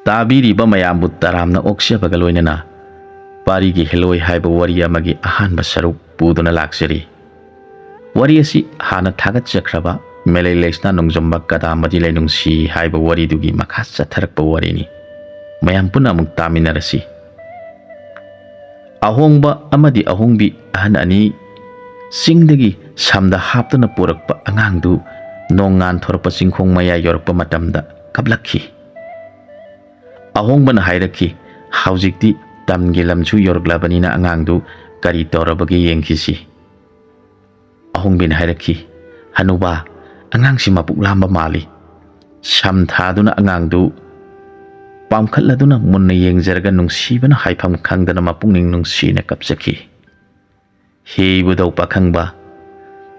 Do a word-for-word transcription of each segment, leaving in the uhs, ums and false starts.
ꯇꯥꯕꯤꯔꯤꯕ ꯃꯌꯥꯝꯕꯨ ꯇꯔꯥꯝꯅ ꯑꯣꯛꯆꯕꯒ ꯂꯣꯏꯅꯅ ꯄꯥꯔꯤꯒꯤ ꯍꯦꯂꯣꯏ ꯍꯥꯏꯕ ꯋꯥꯔꯤ ꯑꯃꯒꯤ ꯑꯍꯥꯟꯕ ꯁꯔꯨꯛ ꯄꯨꯗꯨꯅ ꯂꯥꯛꯆꯔꯤ꯫ ꯋꯥꯔꯤ ꯑꯁꯤ ꯍꯥꯟꯅ ꯊꯥꯒꯠꯆꯈ꯭ꯔꯕ ꯃꯦꯂꯩ ꯂꯩꯁꯅꯥ ꯅꯣꯡꯖꯝꯕ ꯀꯗꯥꯝꯕꯗꯤ ꯂꯩꯅꯨꯡꯁꯤ ꯍꯥꯏꯕ ꯋꯥꯔꯤꯗꯨꯒꯤ ꯃꯈꯥ ꯆꯠꯊꯔꯛꯄ ꯋꯥꯔꯤꯅꯤ꯫ ꯃꯌꯥꯝ ꯄꯨꯟꯅ ꯑꯃꯨꯛ ꯇꯥꯃꯤꯟꯅꯔꯁꯤ꯫ ꯑꯍꯣꯡꯕ ꯑꯃꯗꯤ ꯑꯍꯣꯡꯕꯤ ꯑꯍꯟ ꯑꯅꯤ ꯆꯤꯡꯗꯒꯤ ꯁꯝꯗ ꯍꯥꯞꯇꯨꯅ ꯄꯨꯔꯛꯄ ꯑꯉꯥꯡꯗꯨ ꯅꯣꯡ ꯉꯥꯟꯊꯣꯔꯛꯄ ꯆꯤꯡꯈꯣꯡ ꯃꯌꯥ ꯌꯧꯔꯛꯄ ꯃꯇꯝꯗ ꯀꯞꯂꯛꯈꯤ꯫ ꯑꯍꯣꯡꯕꯅ ꯍꯥꯏꯔꯛꯈꯤ, "ꯍꯧꯖꯤꯛꯇꯤ ꯇꯝꯒꯤ ꯂꯝꯁꯨ ꯌꯧꯔꯛꯂꯕꯅꯤꯅ ꯑꯉꯥꯡꯗꯨ ꯀꯔꯤ ꯇꯧꯔꯕꯒꯦ ꯌꯦꯡꯈꯤꯁꯤ꯫" ꯑꯍꯣꯡꯕꯤꯅ ꯍꯥꯏꯔꯛꯈꯤ, "ꯍꯅꯨꯕꯥ, ꯑꯉꯥꯡꯁꯤ ꯃꯄꯨꯛ ꯂꯥꯝꯕ ꯃꯥꯜꯂꯤ꯫" ꯁꯝ ꯊꯥꯗꯨꯅ ꯑꯉꯥꯡꯗꯨ ꯄꯥꯝꯈꯠꯂꯗꯨꯅ ꯃꯨꯟꯅ ꯌꯦꯡꯖꯔꯒ ꯅꯨꯡꯁꯤꯕꯅ ꯍꯥꯏꯐꯝ ꯈꯪꯗꯅ ꯃꯄꯨꯛꯅꯤꯡ ꯅꯨꯡꯁꯤꯅ ꯀꯞꯆꯈꯤ꯫ "ꯍꯦ ꯏꯕꯨꯙꯧ ꯄꯥꯈꯪꯕ,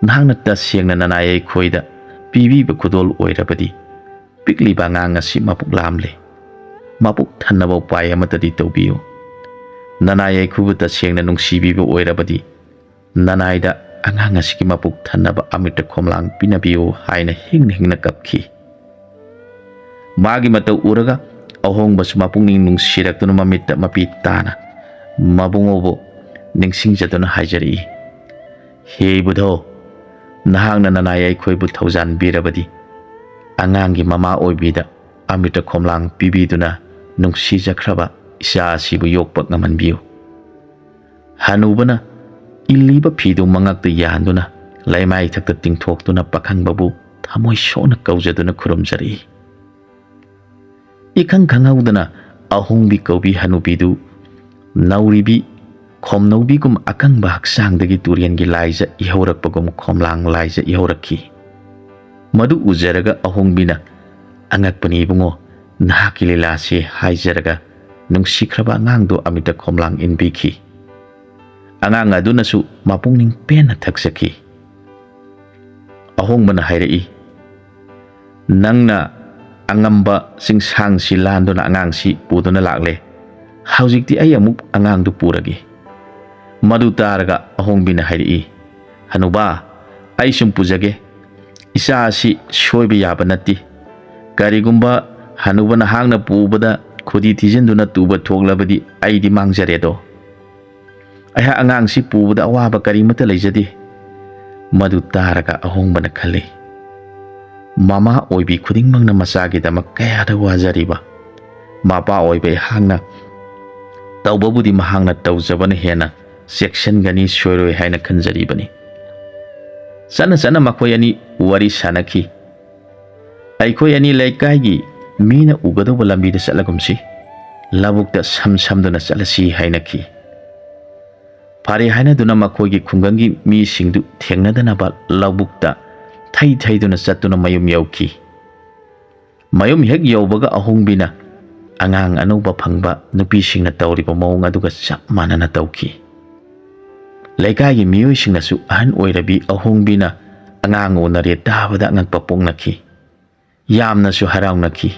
ꯅꯍꯥꯛꯅ ꯇꯁꯦꯡꯅ ꯅꯅꯥꯏ ꯑꯩꯈꯣꯏꯗ ꯄꯤꯕꯤꯕ ꯈꯨꯗꯣꯜ ꯑꯣꯏꯔꯕꯗꯤ ꯄꯤꯛꯂꯤꯕ ꯑꯉꯥꯡ ꯑꯁꯤ ꯃꯄꯨꯛ ꯂꯥꯝꯂꯦ꯫ ꯃꯄꯨꯛ ꯊꯟꯅꯕ ꯎꯄꯥꯏ ꯑꯃꯠꯇꯗꯤ ꯇꯧꯕꯤꯌꯨ꯫ ꯅꯅꯥꯏ ꯑꯩꯈꯣꯏꯕꯨ ꯇꯁꯦꯡꯅ ꯅꯨꯡꯁꯤꯕꯤꯕ ꯑꯣꯏꯔꯕꯗꯤ ꯅꯅꯥꯏꯗ ꯑꯉꯥꯡ ꯑꯁꯤꯒꯤ ꯃꯄꯨꯛ ꯊꯟꯅꯕ ꯑꯃ꯭ꯔꯤꯇ ꯈꯣꯝꯂꯥꯡ ꯄꯤꯅꯕꯤꯌꯨ" ꯍꯥꯏꯅ ꯍꯤꯡꯅ ꯍꯤꯡꯅ ꯀꯞꯈꯤ꯫ ꯃꯥꯒꯤ ꯃꯇꯧ ꯎꯔꯒ ꯑꯍꯣꯡꯕꯁꯨ ꯃꯄꯨꯛꯅꯤꯡ ꯅꯨꯡꯁꯤꯔꯛꯇꯨꯅ ꯃꯃꯤꯠꯇ ꯃꯄꯤ ꯇꯥꯅ ꯃꯕꯨꯡꯉꯣꯕꯨ ꯅꯤꯡꯁꯤꯡꯖꯗꯨꯅ ꯍꯥꯏꯖꯔꯛꯏ, "ꯍꯦ ꯏꯕꯨꯙꯧ, ꯅꯍꯥꯛꯅ ꯅꯅꯥꯏ ꯑꯩꯈꯣꯏꯕꯨ ꯊꯧꯖꯥꯟꯕꯤꯔꯕꯗꯤ ꯑꯉꯥꯡꯒꯤ ꯃꯃꯥ ꯑꯣꯏꯕꯤꯗ ꯑꯃ꯭ꯔꯤꯇ ꯈꯣꯝꯂꯥꯡ ꯄꯤꯕꯤꯗꯨꯅ ꯅꯨꯡꯁꯤꯖꯈ꯭ꯔꯕ ꯏꯆꯥ ꯑꯁꯤꯕꯨ ꯌꯣꯛꯄ ꯉꯝꯍꯟꯕꯤꯌꯨ꯫" ꯍꯅꯨꯕꯅ ꯏꯜꯂꯤꯕ ꯐꯤꯗꯨ ꯃꯉꯛꯇ ꯌꯥꯟꯗꯨꯅ ꯂꯩꯃꯥꯏ ꯊꯛꯇ ꯇꯤꯡꯊꯣꯛꯇꯨꯅ ꯄꯥꯈꯪꯕꯕꯨ ꯊꯃꯣꯏ ꯁꯣꯛꯅ ꯀꯧꯖꯗꯨꯅ ꯈꯨꯔꯨꯝꯖꯔꯛꯏ꯫ ꯏꯈꯪ ꯈꯪꯍꯧꯗꯅ ꯑꯍꯣꯡꯕꯤ ꯀꯧꯕꯤ ꯍꯅꯨꯕꯤꯗꯨ ꯅꯧꯔꯤꯕꯤ ꯈꯣꯝꯅꯧꯕꯤꯒꯨꯝ ꯑꯀꯪꯕ ꯍꯛꯆꯥꯡꯗꯒꯤ ꯇꯨꯔꯦꯟꯒꯤ ꯂꯥꯏꯖ ꯏꯍꯧꯔꯛꯄꯒꯨꯝ ꯈꯣꯝꯂꯥꯡ ꯂꯥꯏꯖ ꯏꯍꯧꯔꯛꯈꯤ꯫ ꯃꯗꯨ ꯎꯖꯔꯒ ꯑꯍꯣꯡꯕꯤꯅ, "ꯑꯉꯛꯄꯅꯤ ꯏꯕꯨꯡꯉꯣ, ꯅꯍꯥꯛꯀꯤ ꯂꯤꯂꯥꯁꯦ" ꯍꯥꯏꯖꯔꯒ ꯅꯨꯡꯁꯤꯈ꯭ꯔꯕ ꯑꯉꯥꯡꯗꯨ ꯑꯃ꯭ꯔꯤꯇ ꯈꯣꯝꯂꯥꯡ ꯏꯟꯕꯤꯈꯤ꯫ ꯑꯉꯥꯡ ꯑꯗꯨꯅꯁꯨ ꯃꯄꯨꯛꯅꯤꯡ ꯄꯦꯟꯅ ꯊꯛꯆꯈꯤ꯫ ꯑꯍꯣꯡꯕꯅ ꯍꯥꯏꯔꯛꯏ, "ꯅꯪꯅ ꯑꯉꯝꯕ ꯆꯤꯡꯁꯥꯡꯁꯤ ꯂꯥꯟꯗꯨꯅ ꯑꯉꯥꯡꯁꯤ ꯄꯨꯗꯨꯅ ꯂꯥꯛꯂꯦ꯫ ꯍꯧꯖꯤꯛꯇꯤ ꯑꯩ ꯑꯃꯨꯛ ꯑꯉꯥꯡꯗꯨ ꯄꯨꯔꯒꯦ꯫" ꯃꯗꯨ ꯇꯥꯔꯒ ꯑꯍꯣꯡꯕꯤꯅ ꯍꯥꯏꯔꯛꯏ, "ꯍꯅꯨꯕꯥ, ꯑꯩ ꯁꯨꯝ ꯄꯨꯖꯒꯦ꯫ ꯏꯆꯥ ꯑꯁꯤ ꯁꯣꯏꯕ ꯌꯥꯕ ꯅꯠꯇꯦ꯫ ꯀꯔꯤꯒꯨꯝꯕ ꯍꯅꯨꯕ ꯅꯍꯥꯛꯅ ꯄꯨꯕꯗ ꯈꯨꯗꯤ ꯊꯤꯖꯤꯟꯗꯨꯅ ꯇꯨꯕ ꯊꯣꯛꯂꯕꯗꯤ ꯑꯩꯗꯤ ꯃꯥꯡꯖꯔꯦꯗꯣ꯫ ꯑꯩꯍꯥꯛ ꯑꯉꯥꯡꯁꯤ ꯄꯨꯕꯗ ꯑꯋꯥꯕ ꯀꯔꯤꯃꯠꯇ ꯂꯩꯖꯗꯦ꯫ ꯃꯗꯨ ꯇꯥꯔꯒ ꯑꯍꯣꯡꯕꯅ ꯈꯜꯂꯤ, "ꯃꯃꯥ ꯑꯣꯏꯕꯤ ꯈꯨꯗꯤꯡꯃꯛꯅ ꯃꯆꯥꯒꯤꯗꯃꯛ ꯀꯌꯥꯗ ꯋꯥꯖꯔꯤꯕ꯫ ꯃꯄꯥ ꯑꯣꯏꯕ ꯑꯩꯍꯥꯛꯅ ꯇꯧꯕꯕꯨꯗꯤ ꯃꯍꯥꯛꯅ ꯇꯧꯖꯕꯅ ꯍꯦꯟꯅ ꯆꯦꯛꯁꯤꯟꯒꯅꯤ ꯁꯣꯏꯔꯣꯏ ꯍꯥꯏꯅ ꯈꯟꯖꯔꯤꯕꯅꯤ"꯫ ꯆꯠꯅ ꯆꯠꯅ ꯃꯈꯣꯏ ꯑꯅꯤ ꯋꯥꯔꯤ ꯁꯥꯅꯈꯤ꯫ "ꯑꯩꯈꯣꯏ ꯑꯅꯤ ꯂꯩꯀꯥꯏꯒꯤ ꯃꯤꯅ ꯎꯒꯗꯧꯕ ꯂꯝꯕꯤꯗ ꯆꯠꯂꯒꯨꯝꯁꯤ, ꯂꯧꯕꯨꯛꯇ ꯁꯝ ꯁꯝꯗꯨꯅ ꯆꯠꯂꯁꯤ" ꯍꯥꯏꯅꯈꯤ꯫ ꯐꯔꯦ ꯍꯥꯏꯅꯗꯨꯅ ꯃꯈꯣꯏꯒꯤ ꯈꯨꯡꯒꯪꯒꯤ ꯃꯤꯁꯤꯡꯗꯨ ꯊꯦꯡꯅꯗꯅꯕ ꯂꯧꯕꯨꯛꯇ ꯊꯩ ꯊꯩꯗꯨꯅ ꯆꯠꯇꯨꯅ ꯃꯌꯨꯝ ꯌꯧꯈꯤ꯫ ꯃꯌꯨꯝ ꯍꯦꯛ ꯌꯧꯕꯒ ꯑꯍꯣꯡꯕꯤꯅ ꯑꯉꯥꯡ ꯑꯅꯧꯕ ꯐꯪꯕ ꯅꯨꯄꯤꯁꯤꯡꯅ ꯇꯧꯔꯤꯕ ꯃꯑꯣꯡ ꯑꯗꯨꯒ ꯆꯞ ꯃꯥꯟꯅꯅ ꯇꯧꯈꯤ꯫ ꯂꯩꯀꯥꯏꯒꯤ ꯃꯤꯑꯣꯏꯁꯤꯡꯅꯁꯨ ꯑꯍꯟ ꯑꯣꯏꯔꯕꯤ ꯑꯍꯣꯡꯕꯤꯅ ꯑꯉꯥꯡ ꯎꯅꯔꯦ ꯇꯥꯕꯗ ꯑꯉꯛꯄ ꯄꯣꯛꯅꯈꯤ꯫ ꯌꯥꯝꯅꯁꯨ ꯍꯔꯥꯎꯅꯈꯤ꯫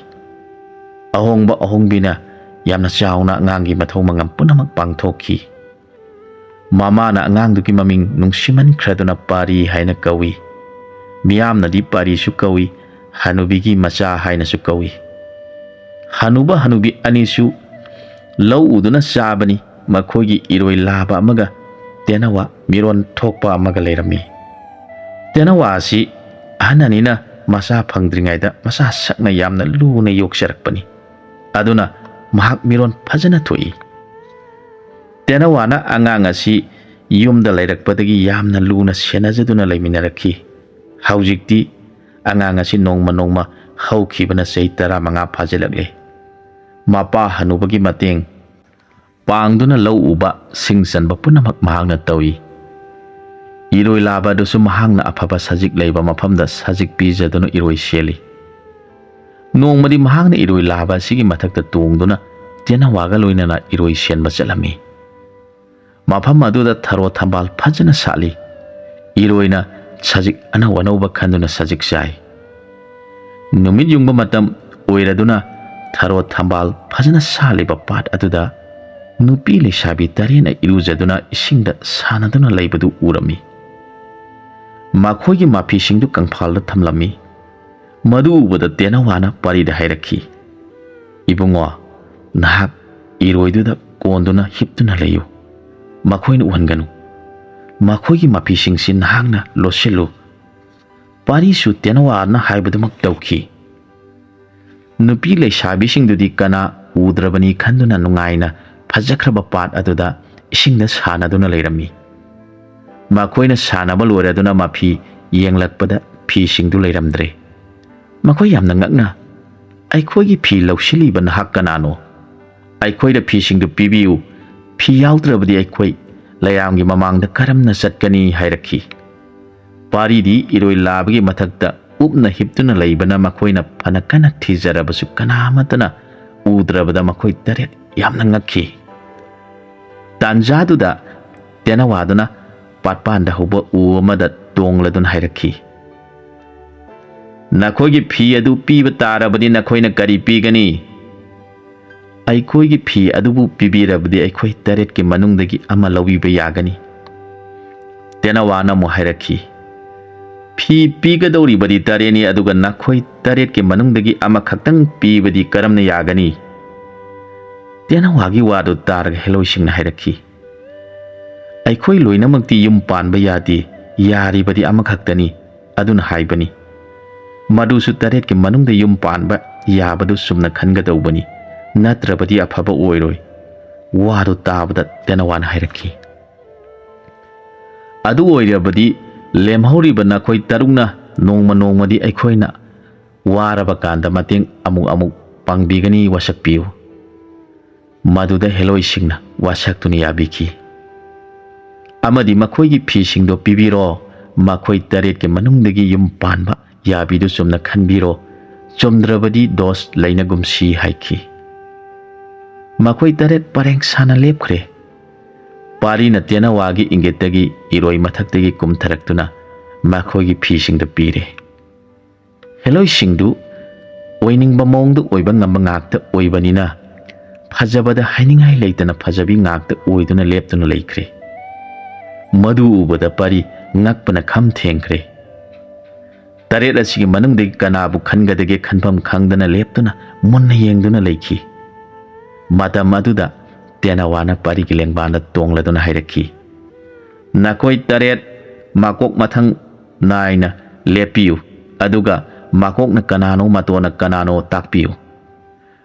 ꯑꯍꯣꯡꯕ ꯑꯍꯣꯡꯕꯤꯅ ꯌꯥꯝꯅ ꯆꯥꯎꯅ ꯑꯉꯥꯡꯒꯤ ꯃꯊꯧ ꯃꯉꯝ ꯄꯨꯝꯅꯃꯛ ꯄꯥꯡꯊꯣꯛꯈꯤ꯫ ꯃꯃꯥꯅ ꯑꯉꯥꯡꯗꯨꯒꯤ ꯃꯃꯤꯡ ꯅꯨꯡꯁꯤꯃꯟꯈ꯭ꯔꯗꯨꯅ ꯄꯥꯔꯤ ꯍꯥꯏꯅ ꯀꯧꯏ꯫ ꯃꯤꯌꯥꯝꯅꯗꯤ ꯄꯥꯔꯤꯁꯨ ꯀꯧꯏ, ꯍꯅꯨꯕꯤꯒꯤ ꯃꯆꯥ ꯍꯥꯏꯅꯁꯨ ꯀꯧꯏ꯫ ꯍꯅꯨꯕ ꯍꯅꯨꯕꯤ ꯑꯅꯤꯁꯨ ꯂꯧ ꯎꯗꯨꯅ ꯆꯥꯕꯅꯤ꯫ ꯃꯈꯣꯏꯒꯤ ꯏꯔꯣꯏ ꯂꯥꯕ ꯑꯃꯒ ꯇꯦꯅꯋꯥ ꯃꯤꯔꯣꯟ ꯊꯣꯛꯄ ꯑꯃꯒ ꯂꯩꯔꯝꯃꯤ꯫ ꯇꯦꯅꯋꯥ ꯑꯁꯤ ꯑꯍꯟ ꯑꯅꯤꯅ ꯃꯆꯥ ꯐꯪꯗ꯭ꯔꯤꯉꯩꯗ ꯃꯆꯥ ꯁꯛꯅ ꯌꯥꯝꯅ ꯂꯨꯅ ꯌꯣꯛꯆꯔꯛꯄꯅꯤ꯫ ꯑꯗꯨꯅ ꯃꯍꯥꯛ ꯃꯤꯔꯣꯟ ꯐꯖꯅ ꯊꯣꯛꯏ꯫ ꯇꯦꯅꯋꯥꯅ ꯑꯉꯥꯡ ꯑꯁꯤ ꯌꯨꯝꯗ ꯂꯩꯔꯛꯄꯗꯒꯤ ꯌꯥꯝꯅ ꯂꯨꯅ ꯁꯦꯟꯅꯖꯗꯨꯅ ꯂꯩꯃꯤꯟꯅꯔꯛꯈꯤ꯫ ꯍꯧꯖꯤꯛꯇꯤ ꯑꯉꯥꯡ ꯑꯁꯤ ꯅꯣꯡꯃ ꯅꯣꯡꯃ ꯍꯧꯈꯤꯕꯅ ꯆꯍꯤ ꯇꯔꯥꯃꯉꯥ ꯐꯥꯖꯤꯜꯂꯛꯂꯦ꯫ ꯃꯄꯥ ꯍꯅꯨꯕꯒꯤ ꯃꯇꯦꯡ ꯄꯥꯡꯗꯨꯅ ꯂꯧ ꯎꯕ, ꯁꯤꯡ ꯆꯟꯕ ꯄꯨꯝꯅꯃꯛ ꯃꯍꯥꯛꯅ ꯇꯧꯏ꯫ ꯏꯔꯣꯏ ꯂꯥꯕ ꯑꯗꯨꯁꯨ ꯃꯍꯥꯛꯅ ꯑꯐꯕ ꯁꯖꯤꯛ ꯂꯩꯕ ꯃꯐꯝꯗ ꯁꯖꯤꯛ ꯄꯤꯖꯗꯨꯅ ꯏꯔꯣꯏ ꯁꯦꯜꯂꯤ꯫ ꯅꯣꯡꯃꯗꯤ ꯃꯍꯥꯛꯅ ꯏꯔꯣꯏ ꯂꯥꯕ ꯑꯁꯤꯒꯤ ꯃꯊꯛꯇ ꯇꯣꯡꯗꯨꯅ ꯇꯦꯅꯋꯥꯒ ꯂꯣꯏꯅꯅ ꯏꯔꯣꯏ ꯁꯦꯟꯕ ꯆꯠꯂꯝꯃꯤ꯫ ꯃꯐꯝ ꯑꯗꯨꯗ ꯊꯔꯣ ꯊꯝꯕꯥꯜ ꯐꯖꯅ ꯁꯥꯠꯂꯤ꯫ ꯏꯔꯣꯏꯅ ꯁꯖꯤꯛ ꯑꯅꯧ ꯑꯅꯧꯕ ꯈꯟꯗꯨꯅ ꯁꯖꯤꯛ ꯆꯥꯏ꯫ ꯅꯨꯃꯤꯠ ꯌꯨꯡꯕ ꯃꯇꯝ ꯑꯣꯏꯔꯗꯨꯅ ꯊꯔꯣ ꯊꯝꯕꯥꯜ ꯐꯖꯅ ꯁꯥꯠꯂꯤꯕ ꯄꯥꯠ ꯑꯗꯨꯗ ꯅꯨꯄꯤ ꯂꯩꯁꯥꯕꯤ ꯇꯔꯦꯠꯅ ꯏꯔꯨꯖꯗꯨꯅ ꯏꯁꯤꯡꯗ ꯁꯥꯟꯅꯗꯨꯅ ꯂꯩꯕꯗꯨ ꯎꯔꯝꯃꯤ꯫ ꯃꯈꯣꯏꯒꯤ ꯃꯐꯤꯁꯤꯡꯗꯨ ꯀꯪꯐꯥꯜꯗ ꯊꯝꯂꯝꯃꯤ꯫ ꯃꯗꯨ ꯎꯕꯗ ꯇꯦꯅꯋꯥꯅ ꯄꯥꯔꯤꯗ ꯍꯥꯏꯔꯛꯈꯤ, "ꯏꯕꯨꯡꯉꯣ, ꯅꯍꯥꯛ ꯏꯔꯣꯏꯗꯨꯗ ꯀꯣꯟꯗꯨꯅ ꯍꯤꯞꯇꯨꯅ ꯂꯩꯌꯨ꯫ ꯃꯈꯣꯏꯅ ꯎꯍꯟꯒꯅꯨ꯫ ꯃꯈꯣꯏꯒꯤ ꯃꯐꯤꯁꯤꯡꯁꯤ ꯅꯍꯥꯛꯅ ꯂꯣꯠꯁꯤꯜꯂꯨ꯫" ꯄꯥꯔꯤꯁꯨ ꯇꯦꯅꯋꯥꯅ ꯍꯥꯏꯕꯗꯨꯃꯛ ꯇꯧꯈꯤ꯫ ꯅꯨꯄꯤ ꯂꯩꯁꯥꯕꯤꯁꯤꯡꯗꯨꯗꯤ ꯀꯅꯥ ꯎꯗ꯭ꯔꯕꯅꯤ ꯈꯟꯗꯨꯅ ꯅꯨꯡꯉꯥꯏꯅ ꯐꯖꯈ꯭ꯔꯕ ꯄꯥꯠ ꯑꯗꯨꯗ ꯏꯁꯤꯡꯗ ꯁꯥꯟꯅꯗꯨꯅ ꯂꯩꯔꯝꯃꯤ꯫ ꯃꯈꯣꯏꯅ ꯁꯥꯟꯅꯕ ꯂꯣꯏꯔꯗꯨꯅ ꯃꯐꯤ ꯌꯦꯡꯂꯛꯄꯗ ꯐꯤꯁꯤꯡꯗꯨ ꯂꯩꯔꯝꯗ꯭ꯔꯦ꯫ ꯃꯈꯣꯏ ꯌꯥꯝꯅ ꯉꯛꯅ, "ꯑꯩꯈꯣꯏꯒꯤ ꯐꯤ ꯂꯧꯁꯤꯜꯂꯤꯕ ꯅꯍꯥꯛ ꯀꯅꯥꯅꯣ? ꯑꯩꯈꯣꯏꯗ ꯐꯤꯁꯤꯡꯗꯨ ꯄꯤꯕꯤꯌꯨ꯫ ꯐꯤ ꯌꯥꯎꯗ꯭ꯔꯕꯗꯤ ꯑꯩꯈꯣꯏ ꯂꯩꯔꯥꯝꯒꯤ ꯃꯃꯥꯡꯗ ꯀꯔꯝꯅ ꯆꯠꯀꯅꯤ?" ꯍꯥꯏꯔꯛꯈꯤ꯫ ꯄꯥꯔꯤꯗꯤ ꯏꯔꯣꯏ ꯂꯥꯕꯒꯤ ꯃꯊꯛꯇ ꯎꯞꯅ ꯍꯤꯞꯇꯨꯅ ꯂꯩꯕꯅ ꯃꯈꯣꯏꯅ ꯐꯅ ꯀꯟꯅ ꯊꯤꯖꯔꯕꯁꯨ ꯀꯅꯥ ꯑꯃꯠꯇꯅ ꯎꯗ꯭ꯔꯕꯗ ꯃꯈꯣꯏ ꯇꯔꯦꯠ ꯌꯥꯝꯅ ꯉꯛꯈꯤ꯫ ꯇꯥꯟꯖꯥꯗꯨꯗ ꯇꯦꯅꯋꯥꯗꯨꯅ ꯄꯥꯠꯄꯥꯟꯗ ꯍꯧꯕ ꯎ ꯑꯃꯗ ꯇꯣꯡꯂꯗꯨꯅ ꯍꯥꯏꯔꯛꯈꯤ, "ꯅꯈꯣꯏꯒꯤ ꯐꯤ ꯑꯗꯨ ꯄꯤꯕ ꯇꯥꯔꯕꯗꯤ ꯅꯈꯣꯏꯅ ꯀꯔꯤ ꯄꯤꯒꯅꯤ?" "ꯑꯩꯈꯣꯏꯒꯤ ꯐꯤ ꯑꯗꯨꯕꯨ ꯄꯤꯕꯤꯔꯕꯗꯤ ꯑꯩꯈꯣꯏ ꯇꯔꯦꯠꯀꯤ ꯃꯅꯨꯡꯗꯒꯤ ꯑꯃ ꯂꯧꯕꯤꯕ ꯌꯥꯒꯅꯤ꯫" ꯇꯦꯅꯋꯥꯅ ꯑꯃꯨꯛ ꯍꯥꯏꯔꯛꯈꯤ, "ꯐꯤ ꯄꯤꯒꯗꯧꯔꯤꯕꯗꯤ ꯇꯔꯦꯠꯅꯤ, ꯑꯗꯨꯒ ꯅꯈꯣꯏ ꯇꯔꯦꯠꯀꯤ ꯃꯅꯨꯡꯗꯒꯤ ꯑꯃꯈꯛꯇꯪ ꯄꯤꯕꯗꯤ ꯀꯔꯝꯅ ꯌꯥꯒꯅꯤ?" ꯇꯦꯅꯋꯥꯒꯤ ꯋꯥꯗꯨ ꯇꯥꯔꯒ ꯍꯦꯂꯣꯏꯁꯤꯡꯅ ꯍꯥꯏꯔꯛꯈꯤ, "ꯑꯩꯈꯣꯏ ꯂꯣꯏꯅꯃꯛꯇꯤ ꯌꯨꯝ ꯄꯥꯟꯕ ꯌꯥꯗꯦ, ꯌꯥꯔꯤꯕꯗꯤ ꯑꯃꯈꯛꯇꯅꯤ꯫ ꯑꯗꯨꯅ ꯍꯥꯏꯕꯅꯤ꯫ ꯃꯗꯨꯁꯨ ꯇꯔꯦꯠꯀꯤ ꯃꯅꯨꯡꯗ ꯌꯨꯝ ꯄꯥꯟꯕ ꯌꯥꯕꯗꯨ ꯆꯨꯝꯅ ꯈꯟꯒꯗꯧꯕꯅꯤ, ꯅꯠꯇ꯭ꯔꯕꯗꯤ ꯑꯐꯕ ꯑꯣꯏꯔꯣꯏ꯫" ꯋꯥꯗꯨ ꯇꯥꯕꯗ ꯇꯦꯅꯋꯥꯅ ꯍꯥꯏꯔꯛꯈꯤ, "ꯑꯗꯨ ꯑꯣꯏꯔꯕꯗꯤ ꯂꯦꯝꯍꯧꯔꯤꯕ ꯅꯈꯣꯏ ꯇꯔꯨꯛꯅ ꯅꯣꯡꯃ ꯅꯣꯡꯃꯗꯤ ꯑꯩꯈꯣꯏꯅ ꯋꯥꯔꯕ ꯀꯥꯟꯗ ꯃꯇꯦꯡ ꯑꯃꯨꯛ ꯑꯃꯨꯛ ꯄꯥꯡꯕꯤꯒꯅꯤ, ꯋꯥꯁꯛꯄꯤꯌꯨ꯫" ꯃꯗꯨꯗ ꯍꯦꯂꯣꯏꯁꯤꯡꯅ ꯋꯥꯁꯛꯇꯨꯅ ꯌꯥꯕꯤꯈꯤ꯫ "ꯑꯃꯗꯤ ꯃꯈꯣꯏꯒꯤ ꯐꯤꯁꯤꯡꯗꯣ ꯄꯤꯕꯤꯔꯣ, ꯃꯈꯣꯏ ꯇꯔꯦꯠꯀꯤ ꯃꯅꯨꯡꯗꯒꯤ ꯌꯨꯝ ꯄꯥꯟꯕ ꯌꯥꯕꯤꯗꯨ ꯆꯨꯝꯅ ꯈꯟꯕꯤꯔꯣ, ꯆꯨꯝꯗ꯭ꯔꯕꯗꯤ ꯗꯣꯁ ꯂꯩꯅꯒꯨꯝꯁꯤ" ꯍꯥꯏꯈꯤ꯫ ꯃꯈꯣꯏ ꯇꯔꯦꯠ ꯄꯔꯦꯡ ꯁꯥꯅ ꯂꯦꯞꯈ꯭ꯔꯦ꯫ ꯄꯥꯔꯤꯅ ꯇꯦꯅꯋꯥꯒꯤ ꯏꯪꯒꯤꯠꯇꯒꯤ ꯏꯔꯣꯏ ꯃꯊꯛꯇꯒꯤ ꯀꯨꯝꯊꯔꯛꯇꯨꯅ ꯃꯈꯣꯏꯒꯤ ꯐꯤꯁꯤꯡꯗꯨ ꯄꯤꯔꯦ꯫ ꯍꯦꯂꯣꯏꯁꯤꯡꯗꯨ ꯑꯣꯏꯅꯤꯡꯕ ꯃꯑꯣꯡꯗ ꯑꯣꯏꯕ ꯉꯝꯕ ꯉꯥꯛꯇ ꯑꯣꯏꯕꯅꯤꯅ, ꯐꯖꯕꯗ ꯍꯥꯏꯅꯤꯡꯉꯥꯏ ꯂꯩꯇꯅ ꯐꯖꯕꯤ ꯉꯥꯛꯇ ꯑꯣꯏꯗꯨꯅ ꯂꯦꯞꯇꯨꯅ ꯂꯩꯈ꯭ꯔꯦ꯫ ꯃꯗꯨ ꯎꯕꯗ ꯄꯥꯔꯤ ꯉꯛꯄꯅ ꯈꯝ ꯊꯦꯡꯈ꯭ꯔꯦ꯫ ꯇꯔꯦꯠ ꯑꯁꯤꯒꯤ ꯃꯅꯨꯡꯗꯒꯤ ꯀꯅꯥꯕꯨ ꯈꯟꯒꯗꯒꯦ ꯈꯟꯐꯝ ꯈꯪꯗꯅ ꯂꯦꯞꯇꯨꯅ ꯃꯨꯟꯅ ꯌꯦꯡꯗꯨꯅ ꯂꯩꯈꯤ꯫ ꯃꯇꯝ ꯑꯗꯨꯗ ꯇꯦꯅꯋꯥꯅ ꯄꯥꯔꯤꯒꯤ ꯂꯦꯡꯕꯥꯟꯗ ꯇꯣꯡꯂꯗꯨꯅ ꯍꯥꯏꯔꯛꯈꯤ, "ꯅꯈꯣꯏ ꯇꯔꯦꯠ ꯃꯀꯣꯛ ꯃꯊꯪ ꯅꯥꯏꯅ ꯂꯦꯞꯄꯤꯌꯨ, ꯑꯗꯨꯒ ꯃꯀꯣꯛꯅ ꯀꯅꯥꯅꯣ, ꯃꯇꯣꯟꯅ ꯀꯅꯥꯅꯣ ꯇꯥꯛꯄꯤꯌꯨ꯫"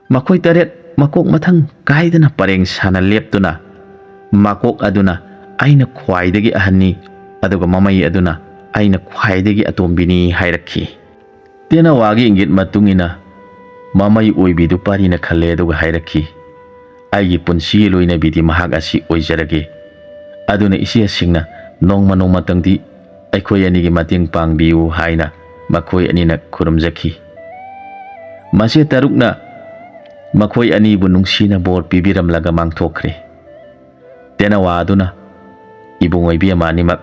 ꯃꯈꯣꯏ ꯇꯔꯦꯠ ꯃꯀꯣꯛ ꯃꯊꯪ ꯀꯥꯏꯗꯅ ꯄꯔꯦꯡ ꯁꯥꯅ ꯂꯦꯞꯇꯨꯅ, ꯃꯀꯣꯛ ꯑꯗꯨꯅ "ꯑꯩꯅ ꯈ꯭ꯋꯥꯏꯗꯒꯤ ꯑꯍꯟꯅꯤ", ꯑꯗꯨꯒ ꯃꯃꯩ ꯑꯗꯨꯅ "ꯑꯩꯅ ꯈ꯭ꯋꯥꯏꯗꯒꯤ ꯑꯇꯣꯝꯕꯤꯅꯤ" ꯍꯥꯏꯔꯛꯈꯤ꯫ ꯇꯦꯅꯋꯥꯒꯤ ꯏꯪꯒꯤꯠ ꯃꯇꯨꯡ ꯏꯟꯅ ꯃꯃꯩ ꯑꯣꯏꯕꯤꯗꯨ ꯄꯥꯔꯤꯅ ꯈꯜꯂꯦ, ꯑꯗꯨꯒ ꯍꯥꯏꯔꯛꯈꯤ, "ꯑꯩꯒꯤ ꯄꯨꯟꯁꯤꯒꯤ ꯂꯣꯏꯅꯕꯤꯗꯤ ꯃꯍꯥꯛ ꯑꯁꯤ ꯑꯣꯏꯖꯔꯒꯦ꯫ ꯑꯗꯨꯅ ꯏꯆꯦꯁꯤꯡꯅ ꯅꯣꯡꯃ ꯅꯣꯡꯃꯇꯪꯗꯤ ꯑꯩꯈꯣꯏ ꯑꯅꯤꯒꯤ ꯃꯇꯦꯡ ꯄꯥꯡꯕꯤꯌꯨ" ꯍꯥꯏꯅ ꯃꯈꯣꯏ ꯑꯅꯤꯅ ꯈꯨꯔꯨꯝꯖꯈꯤ꯫ ꯃꯆꯦ ꯇꯔꯨꯛꯅ ꯃꯈꯣꯏ ꯑꯅꯤꯕꯨ ꯅꯨꯡꯁꯤꯅ ꯕꯣꯔ ꯄꯤꯕꯤꯔꯝꯂꯒ ꯃꯥꯡꯊꯣꯛꯈ꯭ꯔꯦ꯫ ꯇꯦꯅꯋꯥ ꯑꯗꯨꯅ, "ꯏꯕꯨꯡ ꯑꯣꯏꯕꯤ ꯑꯃ ꯑꯅꯤꯃꯛ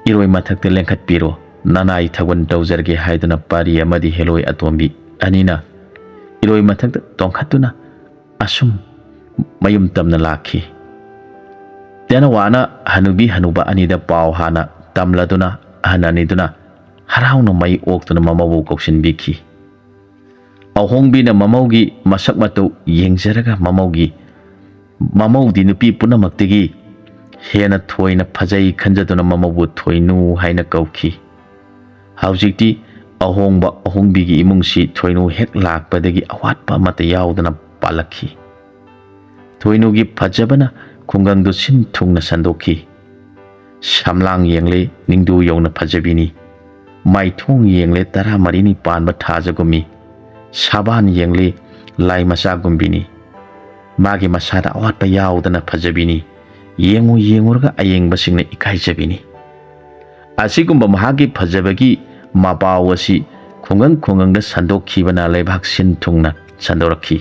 ꯏꯔꯣꯏ ꯃꯊꯛꯇ ꯂꯦꯡꯈꯠꯄꯤꯔꯣ, ꯅꯅꯥꯏ ꯊꯧꯒꯜ ꯇꯧꯖꯔꯒꯦ" ꯍꯥꯏꯗꯨꯅ ꯄꯥꯔꯤ ꯑꯃꯗꯤ ꯍꯦꯂꯣꯏ ꯑꯇꯣꯝꯕꯤ ꯑꯅꯤꯅ ꯏꯔꯣꯏ ꯃꯊꯛꯇ ꯇꯣꯡꯈꯠꯇꯨꯅ ꯑꯁꯨꯝ ꯃꯌꯨꯝ ꯇꯝꯅ ꯂꯥꯛꯈꯤ꯫ ꯇꯦꯅꯋꯥꯅ ꯍꯅꯨꯕꯤ ꯍꯅꯨꯕ ꯑꯅꯤꯗ ꯄꯥꯎ ꯍꯥꯟꯅ ꯇꯝꯂꯗꯨꯅ ꯑꯍꯟ ꯑꯅꯤꯗꯨꯅ ꯍꯔꯥꯎꯅ ꯃꯩ ꯑꯣꯛꯇꯨꯅ ꯃꯃꯧꯕꯨ ꯀꯧꯁꯤꯟꯕꯤꯈꯤ꯫ ꯑꯍꯣꯡꯕꯤꯅ ꯃꯃꯧꯒꯤ ꯃꯁꯛ ꯃꯇꯧ ꯌꯦꯡꯖꯔꯒ ꯃꯃꯧꯒꯤ, ꯃꯃꯧꯗꯤ ꯅꯨꯄꯤ ꯄꯨꯝꯅꯃꯛꯇꯒꯤ ꯍꯦꯟꯅ ꯊꯣꯏꯅ ꯐꯖꯩ ꯈꯟꯖꯗꯨꯅ ꯃꯃꯧꯕꯨ ꯊꯣꯏꯅꯨ ꯍꯥꯏꯅ ꯀꯧꯈꯤ꯫ ꯍꯧꯖꯤꯛꯇꯤ ꯑꯍꯣꯡꯕ ꯑꯍꯣꯡꯕꯤꯒꯤ ꯏꯃꯨꯡꯁꯤ ꯊꯣꯏꯅꯨ ꯍꯦꯛ ꯂꯥꯛꯄꯗꯒꯤ ꯑꯋꯥꯠꯄ ꯑꯃꯠꯇ ꯌꯥꯎꯗꯅ ꯄꯥꯜꯂꯛꯈꯤ꯫ ꯊꯣꯏꯅꯨꯒꯤ ꯐꯖꯕꯅ ꯈꯨꯡꯒꯪꯗꯨ ꯁꯤꯟ ꯊꯨꯡꯅ ꯁꯟꯗꯣꯛꯈꯤ꯫ ꯁꯝꯂꯥꯡ ꯌꯦꯡꯂꯦ, ꯅꯤꯡꯗꯨ ꯌꯧꯅ ꯐꯖꯕꯤꯅꯤ꯫ ꯃꯥꯏꯊꯣꯡ ꯌꯦꯡꯂꯦ, ꯇꯔꯥꯃꯔꯤꯅꯤ ꯄꯥꯟꯕ ꯊꯥꯖꯒꯨꯝꯃꯤ꯫ ꯁꯥꯕꯥꯟ ꯌꯦꯡꯂꯦ, ꯂꯥꯏ ꯃꯆꯥꯒꯨꯝꯕꯤꯅꯤ꯫ ꯃꯥꯒꯤ ꯃꯁꯥꯗ ꯑꯋꯥꯠꯄ ꯌꯥꯎꯗꯅ ꯐꯖꯕꯤꯅꯤ꯫ ꯌꯦꯡꯉꯨ ꯌꯦꯡꯉꯨꯔꯒ ꯑꯌꯦꯡꯕꯁꯤꯡꯅ ꯏꯀꯥꯏꯖꯕꯤꯅꯤ꯫ ꯑꯁꯤꯒꯨꯝꯕ ꯃꯍꯥꯛꯀꯤ ꯐꯖꯕꯒꯤ ꯃꯄꯥꯎ ꯑꯁꯤ ꯈꯨꯡꯒꯪ ꯈꯨꯡꯒꯪꯗ ꯁꯟꯗꯣꯛꯈꯤꯕꯅ ꯂꯩꯕꯥꯛ ꯁꯤꯟ ꯊꯨꯡꯅ ꯁꯟꯗꯣꯔꯛꯈꯤ꯫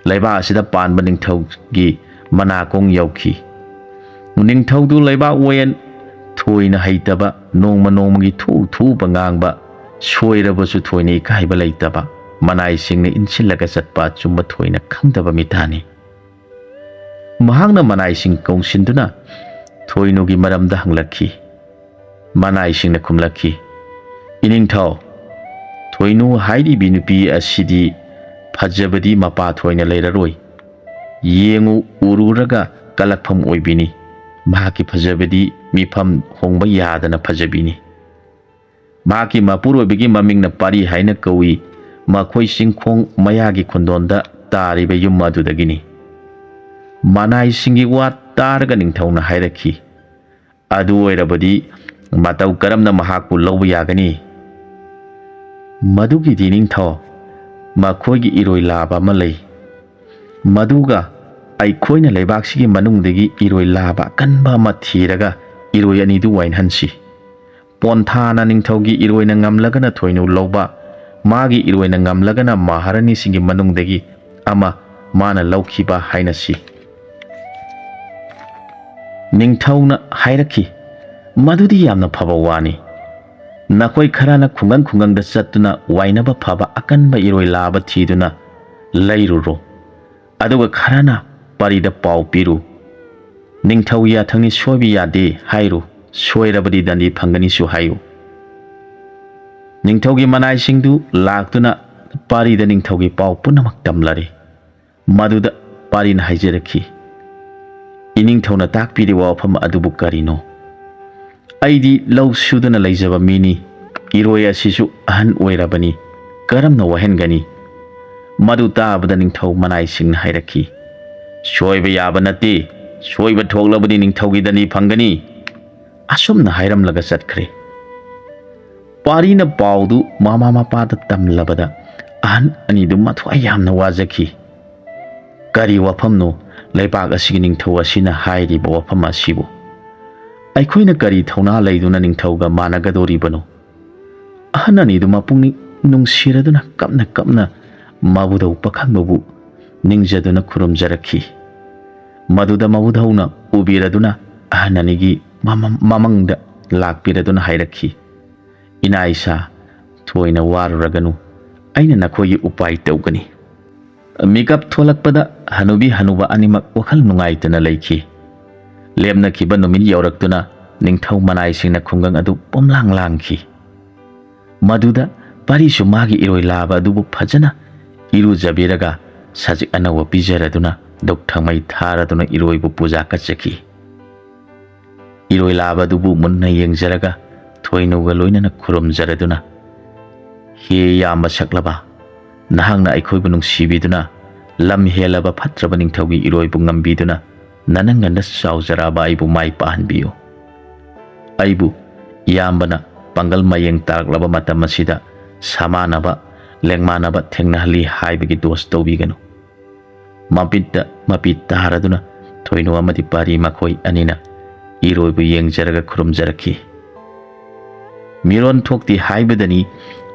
ꯂꯩꯕꯥꯛ ꯑꯁꯤꯗ ꯄꯥꯟꯕ ꯅꯤꯡꯊꯧꯒꯤ ꯃꯅꯥꯀꯣꯡ ꯌꯧꯈꯤ꯫ ꯅꯤꯡꯊꯧꯗꯨ ꯂꯩꯕꯥꯛ ꯋꯥꯌꯦꯜ ꯊꯣꯏꯅ ꯍꯩꯇꯕ, ꯅꯣꯡꯃ ꯅꯣꯡꯃꯒꯤ ꯊꯨ ꯊꯨꯕ ꯉꯥꯡꯕ, ꯁꯣꯏꯔꯕꯁꯨ ꯊꯣꯏꯅ ꯏꯀꯥꯏꯕ ꯂꯩꯇꯕ, ꯃꯅꯥꯏꯁꯤꯡꯅ ꯏꯟꯁꯤꯜꯂꯒ ꯆꯠꯄ ꯑꯆꯨꯝꯕ ꯊꯣꯏꯅ ꯈꯪꯗꯕ ꯃꯤꯇꯥꯅꯤ꯫ ꯃꯍꯥꯛꯅ ꯃꯅꯥꯏꯁꯤꯡ ꯀꯧꯁꯤꯟꯗꯨꯅ ꯊꯣꯏꯅꯨꯒꯤ ꯃꯔꯝꯗ ꯍꯪꯂꯛꯈꯤ꯫ ꯃꯅꯥꯏꯁꯤꯡꯅ ꯈꯨꯝꯂꯛꯈꯤ, "ꯏꯅꯤꯡꯊꯧ, ꯊꯣꯏꯅꯨ ꯍꯥꯏꯔꯤꯕꯤ ꯅꯨꯄꯤ ꯑꯁꯤꯗꯤ ꯐꯖꯕꯗꯤ ꯃꯄꯥ ꯊꯣꯏꯅ ꯂꯩꯔꯔꯣꯏ꯫ ꯌꯦꯡꯉꯨ, ꯎꯔꯨꯔꯒ ꯀꯂꯛꯐꯝ ꯑꯣꯏꯕꯤꯅꯤ꯫ ꯃꯍꯥꯛꯀꯤ ꯐꯖꯕꯗꯤ ꯃꯤꯐꯝ ꯍꯣꯡꯕ ꯌꯥꯗꯅ ꯐꯖꯕꯤꯅꯤ꯫ ꯃꯍꯥꯛꯀꯤ ꯃꯄꯨꯔꯣꯏꯕꯒꯤ ꯃꯃꯤꯡꯅ ꯄꯥꯔꯤ ꯍꯥꯏꯅ ꯀꯧꯏ꯫ ꯃꯈꯣꯏ ꯆꯤꯡꯈꯣꯡ ꯃꯌꯥꯒꯤ ꯈꯨꯟꯗꯣꯟꯗ ꯇꯥꯔꯤꯕ ꯌꯨꯝ ꯑꯗꯨꯗꯒꯤꯅꯤ"꯫ ꯃꯅꯥꯏꯁꯤꯡꯒꯤ ꯋꯥ ꯇꯥꯔꯒ ꯅꯤꯡꯊꯧꯅ ꯍꯥꯏꯔꯛꯈꯤ, "ꯑꯗꯨ ꯑꯣꯏꯔꯕꯗꯤ ꯃꯇꯧ ꯀꯔꯝꯅ ꯃꯍꯥꯛꯄꯨ ꯂꯧꯕ ꯌꯥꯒꯅꯤ?" "ꯃꯗꯨꯒꯤꯗꯤ ꯅꯤꯡꯊꯧ, ꯃꯈꯣꯏꯒꯤ ꯏꯔꯣꯏ ꯂꯥꯕ ꯑꯃ ꯂꯩ꯫ ꯃꯗꯨꯒ ꯑꯩꯈꯣꯏꯅ ꯂꯩꯕꯥꯛꯁꯤꯒꯤ ꯃꯅꯨꯡꯗꯒꯤ ꯏꯔꯣꯏ ꯂꯥꯕ ꯑꯀꯟꯕ ꯑꯃ ꯊꯤꯔꯒ ꯏꯔꯣꯏ ꯑꯅꯤꯗꯨ ꯋꯥꯏꯅꯍꯟꯁꯤ꯫ ꯄꯣꯟꯊꯥꯅ ꯅꯤꯡꯊꯧꯒꯤ ꯏꯔꯣꯏꯅ ꯉꯝꯂꯒꯅ ꯊꯣꯏꯅꯨ ꯂꯧꯕ, ꯃꯥꯒꯤ ꯏꯔꯣꯏꯅ ꯉꯝꯂꯒꯅ ꯃꯍꯥꯔꯥꯅꯤꯁꯤꯡꯒꯤ ꯃꯅꯨꯡꯗꯒꯤ ꯑꯃ ꯃꯥꯅ ꯂꯧꯈꯤꯕ ꯍꯥꯏꯅꯁꯤ"꯫ ꯅꯤꯡꯊꯧꯅ ꯍꯥꯏꯔꯛꯈꯤ, "ꯃꯗꯨꯗꯤ ꯌꯥꯝꯅ ꯐꯕ ꯋꯥꯅꯤ꯫ ꯅꯈꯣꯏ ꯈꯔꯅ ꯈꯨꯡꯒꯪ ꯈꯨꯡꯒꯪꯗ ꯆꯠꯇꯨꯅ ꯋꯥꯏꯅꯕ ꯐꯕ ꯑꯀꯟꯕ ꯏꯔꯣꯏ ꯂꯥꯕ ꯊꯤꯗꯨꯅ ꯂꯩꯔꯨꯔꯣ꯫ ꯑꯗꯨꯒ ꯈꯔꯅ ꯄꯥꯔꯤꯗ ꯄꯥꯎ ꯄꯤꯔꯨ꯫ ꯅꯤꯡꯊꯧ ꯌꯥꯊꯪꯅꯤ ꯁꯣꯏꯕ ꯌꯥꯗꯦ ꯍꯥꯏꯔꯨ꯫ ꯁꯣꯏꯔꯕꯗꯤ ꯗꯟꯗꯤ ꯐꯪꯒꯅꯤꯁꯨ ꯍꯥꯏꯌꯨ"꯫ ꯅꯤꯡꯊꯧꯒꯤ ꯃꯅꯥꯏꯁꯤꯡꯗꯨ ꯂꯥꯛꯇꯨꯅ ꯄꯥꯔꯤꯗ ꯅꯤꯡꯊꯧꯒꯤ ꯄꯥꯎ ꯄꯨꯝꯅꯃꯛ ꯇꯝꯂꯔꯦ꯫ ꯃꯗꯨꯗ ꯄꯥꯔꯤꯅ ꯍꯥꯏꯖꯔꯛꯈꯤ, "ꯏꯅꯤꯡꯊꯧꯅ ꯇꯥꯛꯄꯤꯔꯤꯕ ꯋꯥꯐꯝ ꯑꯗꯨꯕꯨ ꯀꯔꯤꯅꯣ? ꯑꯩꯗꯤ ꯂꯧ ꯁꯨꯗꯨꯅ ꯂꯩꯖꯕ ꯃꯤꯅꯤ꯫ ꯏꯔꯣꯏ ꯑꯁꯤꯁꯨ ꯑꯍꯟ ꯑꯣꯏꯔꯕꯅꯤ꯫ ꯀꯔꯝꯅ ꯋꯥꯍꯟꯒꯅꯤ?" ꯃꯗꯨ ꯇꯥꯕꯗ ꯅꯤꯡꯊꯧ ꯃꯅꯥꯏꯁꯤꯡꯅ ꯍꯥꯏꯔꯛꯈꯤ, "ꯁꯣꯏꯕ ꯌꯥꯕ ꯅꯠꯇꯦ꯫ ꯁꯣꯏꯕ ꯊꯣꯛꯂꯕꯗꯤ ꯅꯤꯡꯊꯧꯒꯤ ꯗꯟꯗꯤ ꯐꯪꯒꯅꯤ"꯫ ꯑꯁꯨꯝꯅ ꯍꯥꯏꯔꯝꯂꯒ ꯆꯠꯈ꯭ꯔꯦ꯫ ꯄꯥꯔꯤꯅ ꯄꯥꯎꯗꯨ ꯃꯃꯥ ꯃꯄꯥꯗ ꯇꯝꯂꯕꯗ ꯑꯍꯟ ꯑꯅꯤꯗꯨ ꯃꯊ꯭ꯋꯥꯏ ꯌꯥꯝꯅ ꯋꯥꯖꯈꯤ꯫ "ꯀꯔꯤ ꯋꯥꯐꯝꯅꯣ ꯂꯩꯕꯥꯛ ꯑꯁꯤꯒꯤ ꯅꯤꯡꯊꯧ ꯑꯁꯤꯅ ꯍꯥꯏꯔꯤꯕ ꯋꯥꯐꯝ ꯑꯁꯤꯕꯨ? ꯑꯩꯈꯣꯏꯅ ꯀꯔꯤ ꯊꯧꯅꯥ ꯂꯩꯗꯨꯅ ꯅꯤꯡꯊꯧꯒ ꯃꯥꯟꯅꯒꯗꯧꯔꯤꯕꯅꯣ?" ꯑꯍꯟ ꯑꯅꯤꯗꯨ ꯃꯄꯨꯛꯅꯤꯡ ꯅꯨꯡꯁꯤꯔꯗꯨꯅ ꯀꯞꯅ ꯀꯞꯅ ꯃꯕꯨꯙꯧ ꯄꯥꯈꯪꯕꯕꯨ ꯅꯤꯡꯖꯗꯨꯅ ꯈꯨꯔꯨꯝꯖꯔꯛꯈꯤ꯫ ꯃꯗꯨꯗ ꯃꯕꯨꯙꯧꯅ ꯎꯕꯤꯔꯗꯨꯅ ꯑꯍꯟ ꯑꯅꯤꯒꯤ ꯃꯃ-, ꯃꯃꯪꯗ ꯂꯥꯛꯄꯤꯔꯗꯨꯅ ꯍꯥꯏꯔꯛꯈꯤ, "ꯏꯅꯥ ꯏꯁꯥ, ꯊꯣꯏꯅ ꯋꯥꯔꯨꯔꯒꯅꯨ, ꯑꯩꯅ ꯅꯈꯣꯏꯒꯤ ꯎꯄꯥꯏ ꯇꯧꯒꯅꯤ"꯫ ꯃꯤꯀꯞ ꯊꯣꯛꯂꯛꯄꯗ ꯍꯅꯨꯕꯤ ꯍꯅꯨꯕ ꯑꯅꯤꯃꯛ ꯋꯥꯈꯜ ꯅꯨꯡꯉꯥꯏꯇꯅ ꯂꯩꯈꯤ꯫ ꯂꯦꯞꯅꯈꯤꯕ ꯅꯨꯃꯤꯠ ꯌꯧꯔꯛꯇꯨꯅ ꯅꯤꯡꯊꯧ ꯃꯅꯥꯏꯁꯤꯡꯅ ꯈꯨꯡꯒꯪ ꯑꯗꯨ ꯄꯨꯝꯂꯥꯡ ꯂꯥꯡꯈꯤ꯫ ꯃꯗꯨꯗ ꯄꯥꯔꯤꯁꯨ ꯃꯥꯒꯤ ꯏꯔꯣꯏ ꯂꯥꯕ ꯑꯗꯨꯕꯨ ꯐꯖꯅ ꯏꯔꯨꯖꯕꯤꯔꯒ ꯁꯖꯤꯛ ꯑꯅꯧꯕ ꯄꯤꯖꯔꯗꯨꯅ ꯙꯨꯛ ꯊꯥꯎꯃꯩ ꯊꯥꯔꯗꯨꯅ ꯏꯔꯣꯏꯕꯨ ꯄꯨꯖꯥ ꯀꯠꯆꯈꯤ꯫ ꯏꯔꯣꯏ ꯂꯥꯕ ꯑꯗꯨꯕꯨ ꯃꯨꯟꯅ ꯌꯦꯡꯖꯔꯒ ꯊꯣꯏꯅꯨꯒ ꯂꯣꯏꯅꯅ ꯈꯨꯔꯨꯝꯖꯔꯗꯨꯅ, "ꯍꯦ ꯌꯥꯝꯕ ꯁꯛꯂꯕ, ꯅꯍꯥꯛꯅ ꯑꯩꯈꯣꯏꯕꯨ ꯅꯨꯡꯁꯤꯕꯤꯗꯨꯅ ꯂꯝ ꯍꯦꯜꯂꯕ ꯐꯠꯇ꯭ꯔꯕ ꯅꯤꯡꯊꯧꯒꯤ ꯏꯔꯣꯏꯕꯨ ꯉꯝꯕꯤꯗꯨꯅ ꯅꯅꯪꯒꯟꯗ ꯆꯥꯎꯖꯔꯛꯑꯕ ꯑꯩꯕꯨ ꯃꯥꯏ ꯄꯥꯛꯍꯟꯕꯤꯌꯨ꯫ ꯑꯩꯕꯨ ꯏꯌꯥꯝꯕꯅ ꯄꯥꯡꯒꯜ ꯃꯌꯦꯡ ꯇꯥꯔꯛꯂꯕ ꯃꯇꯝ ꯑꯁꯤꯗ ꯁꯃꯥꯟꯅꯕ, ꯂꯦꯡꯃꯥꯟꯅꯕ ꯊꯦꯡꯅꯍꯜꯂꯤ ꯍꯥꯏꯕꯒꯤ ꯗꯣꯁ ꯇꯧꯕꯤꯒꯅꯨ꯫" ꯃꯃꯤꯠꯇ ꯃꯄꯤ ꯇꯥꯔꯗꯨꯅ ꯊꯣꯏꯅꯨ ꯑꯃꯗꯤ ꯄꯥꯔꯤ ꯃꯈꯣꯏ ꯑꯅꯤꯅ ꯏꯔꯣꯏꯕꯨ ꯌꯦꯡꯖꯔꯒ ꯈꯨꯔꯨꯝꯖꯔꯛꯈꯤ꯫ ꯃꯤꯔꯣꯟ ꯊꯣꯛꯇꯦ ꯍꯥꯏꯕꯗꯅꯤ,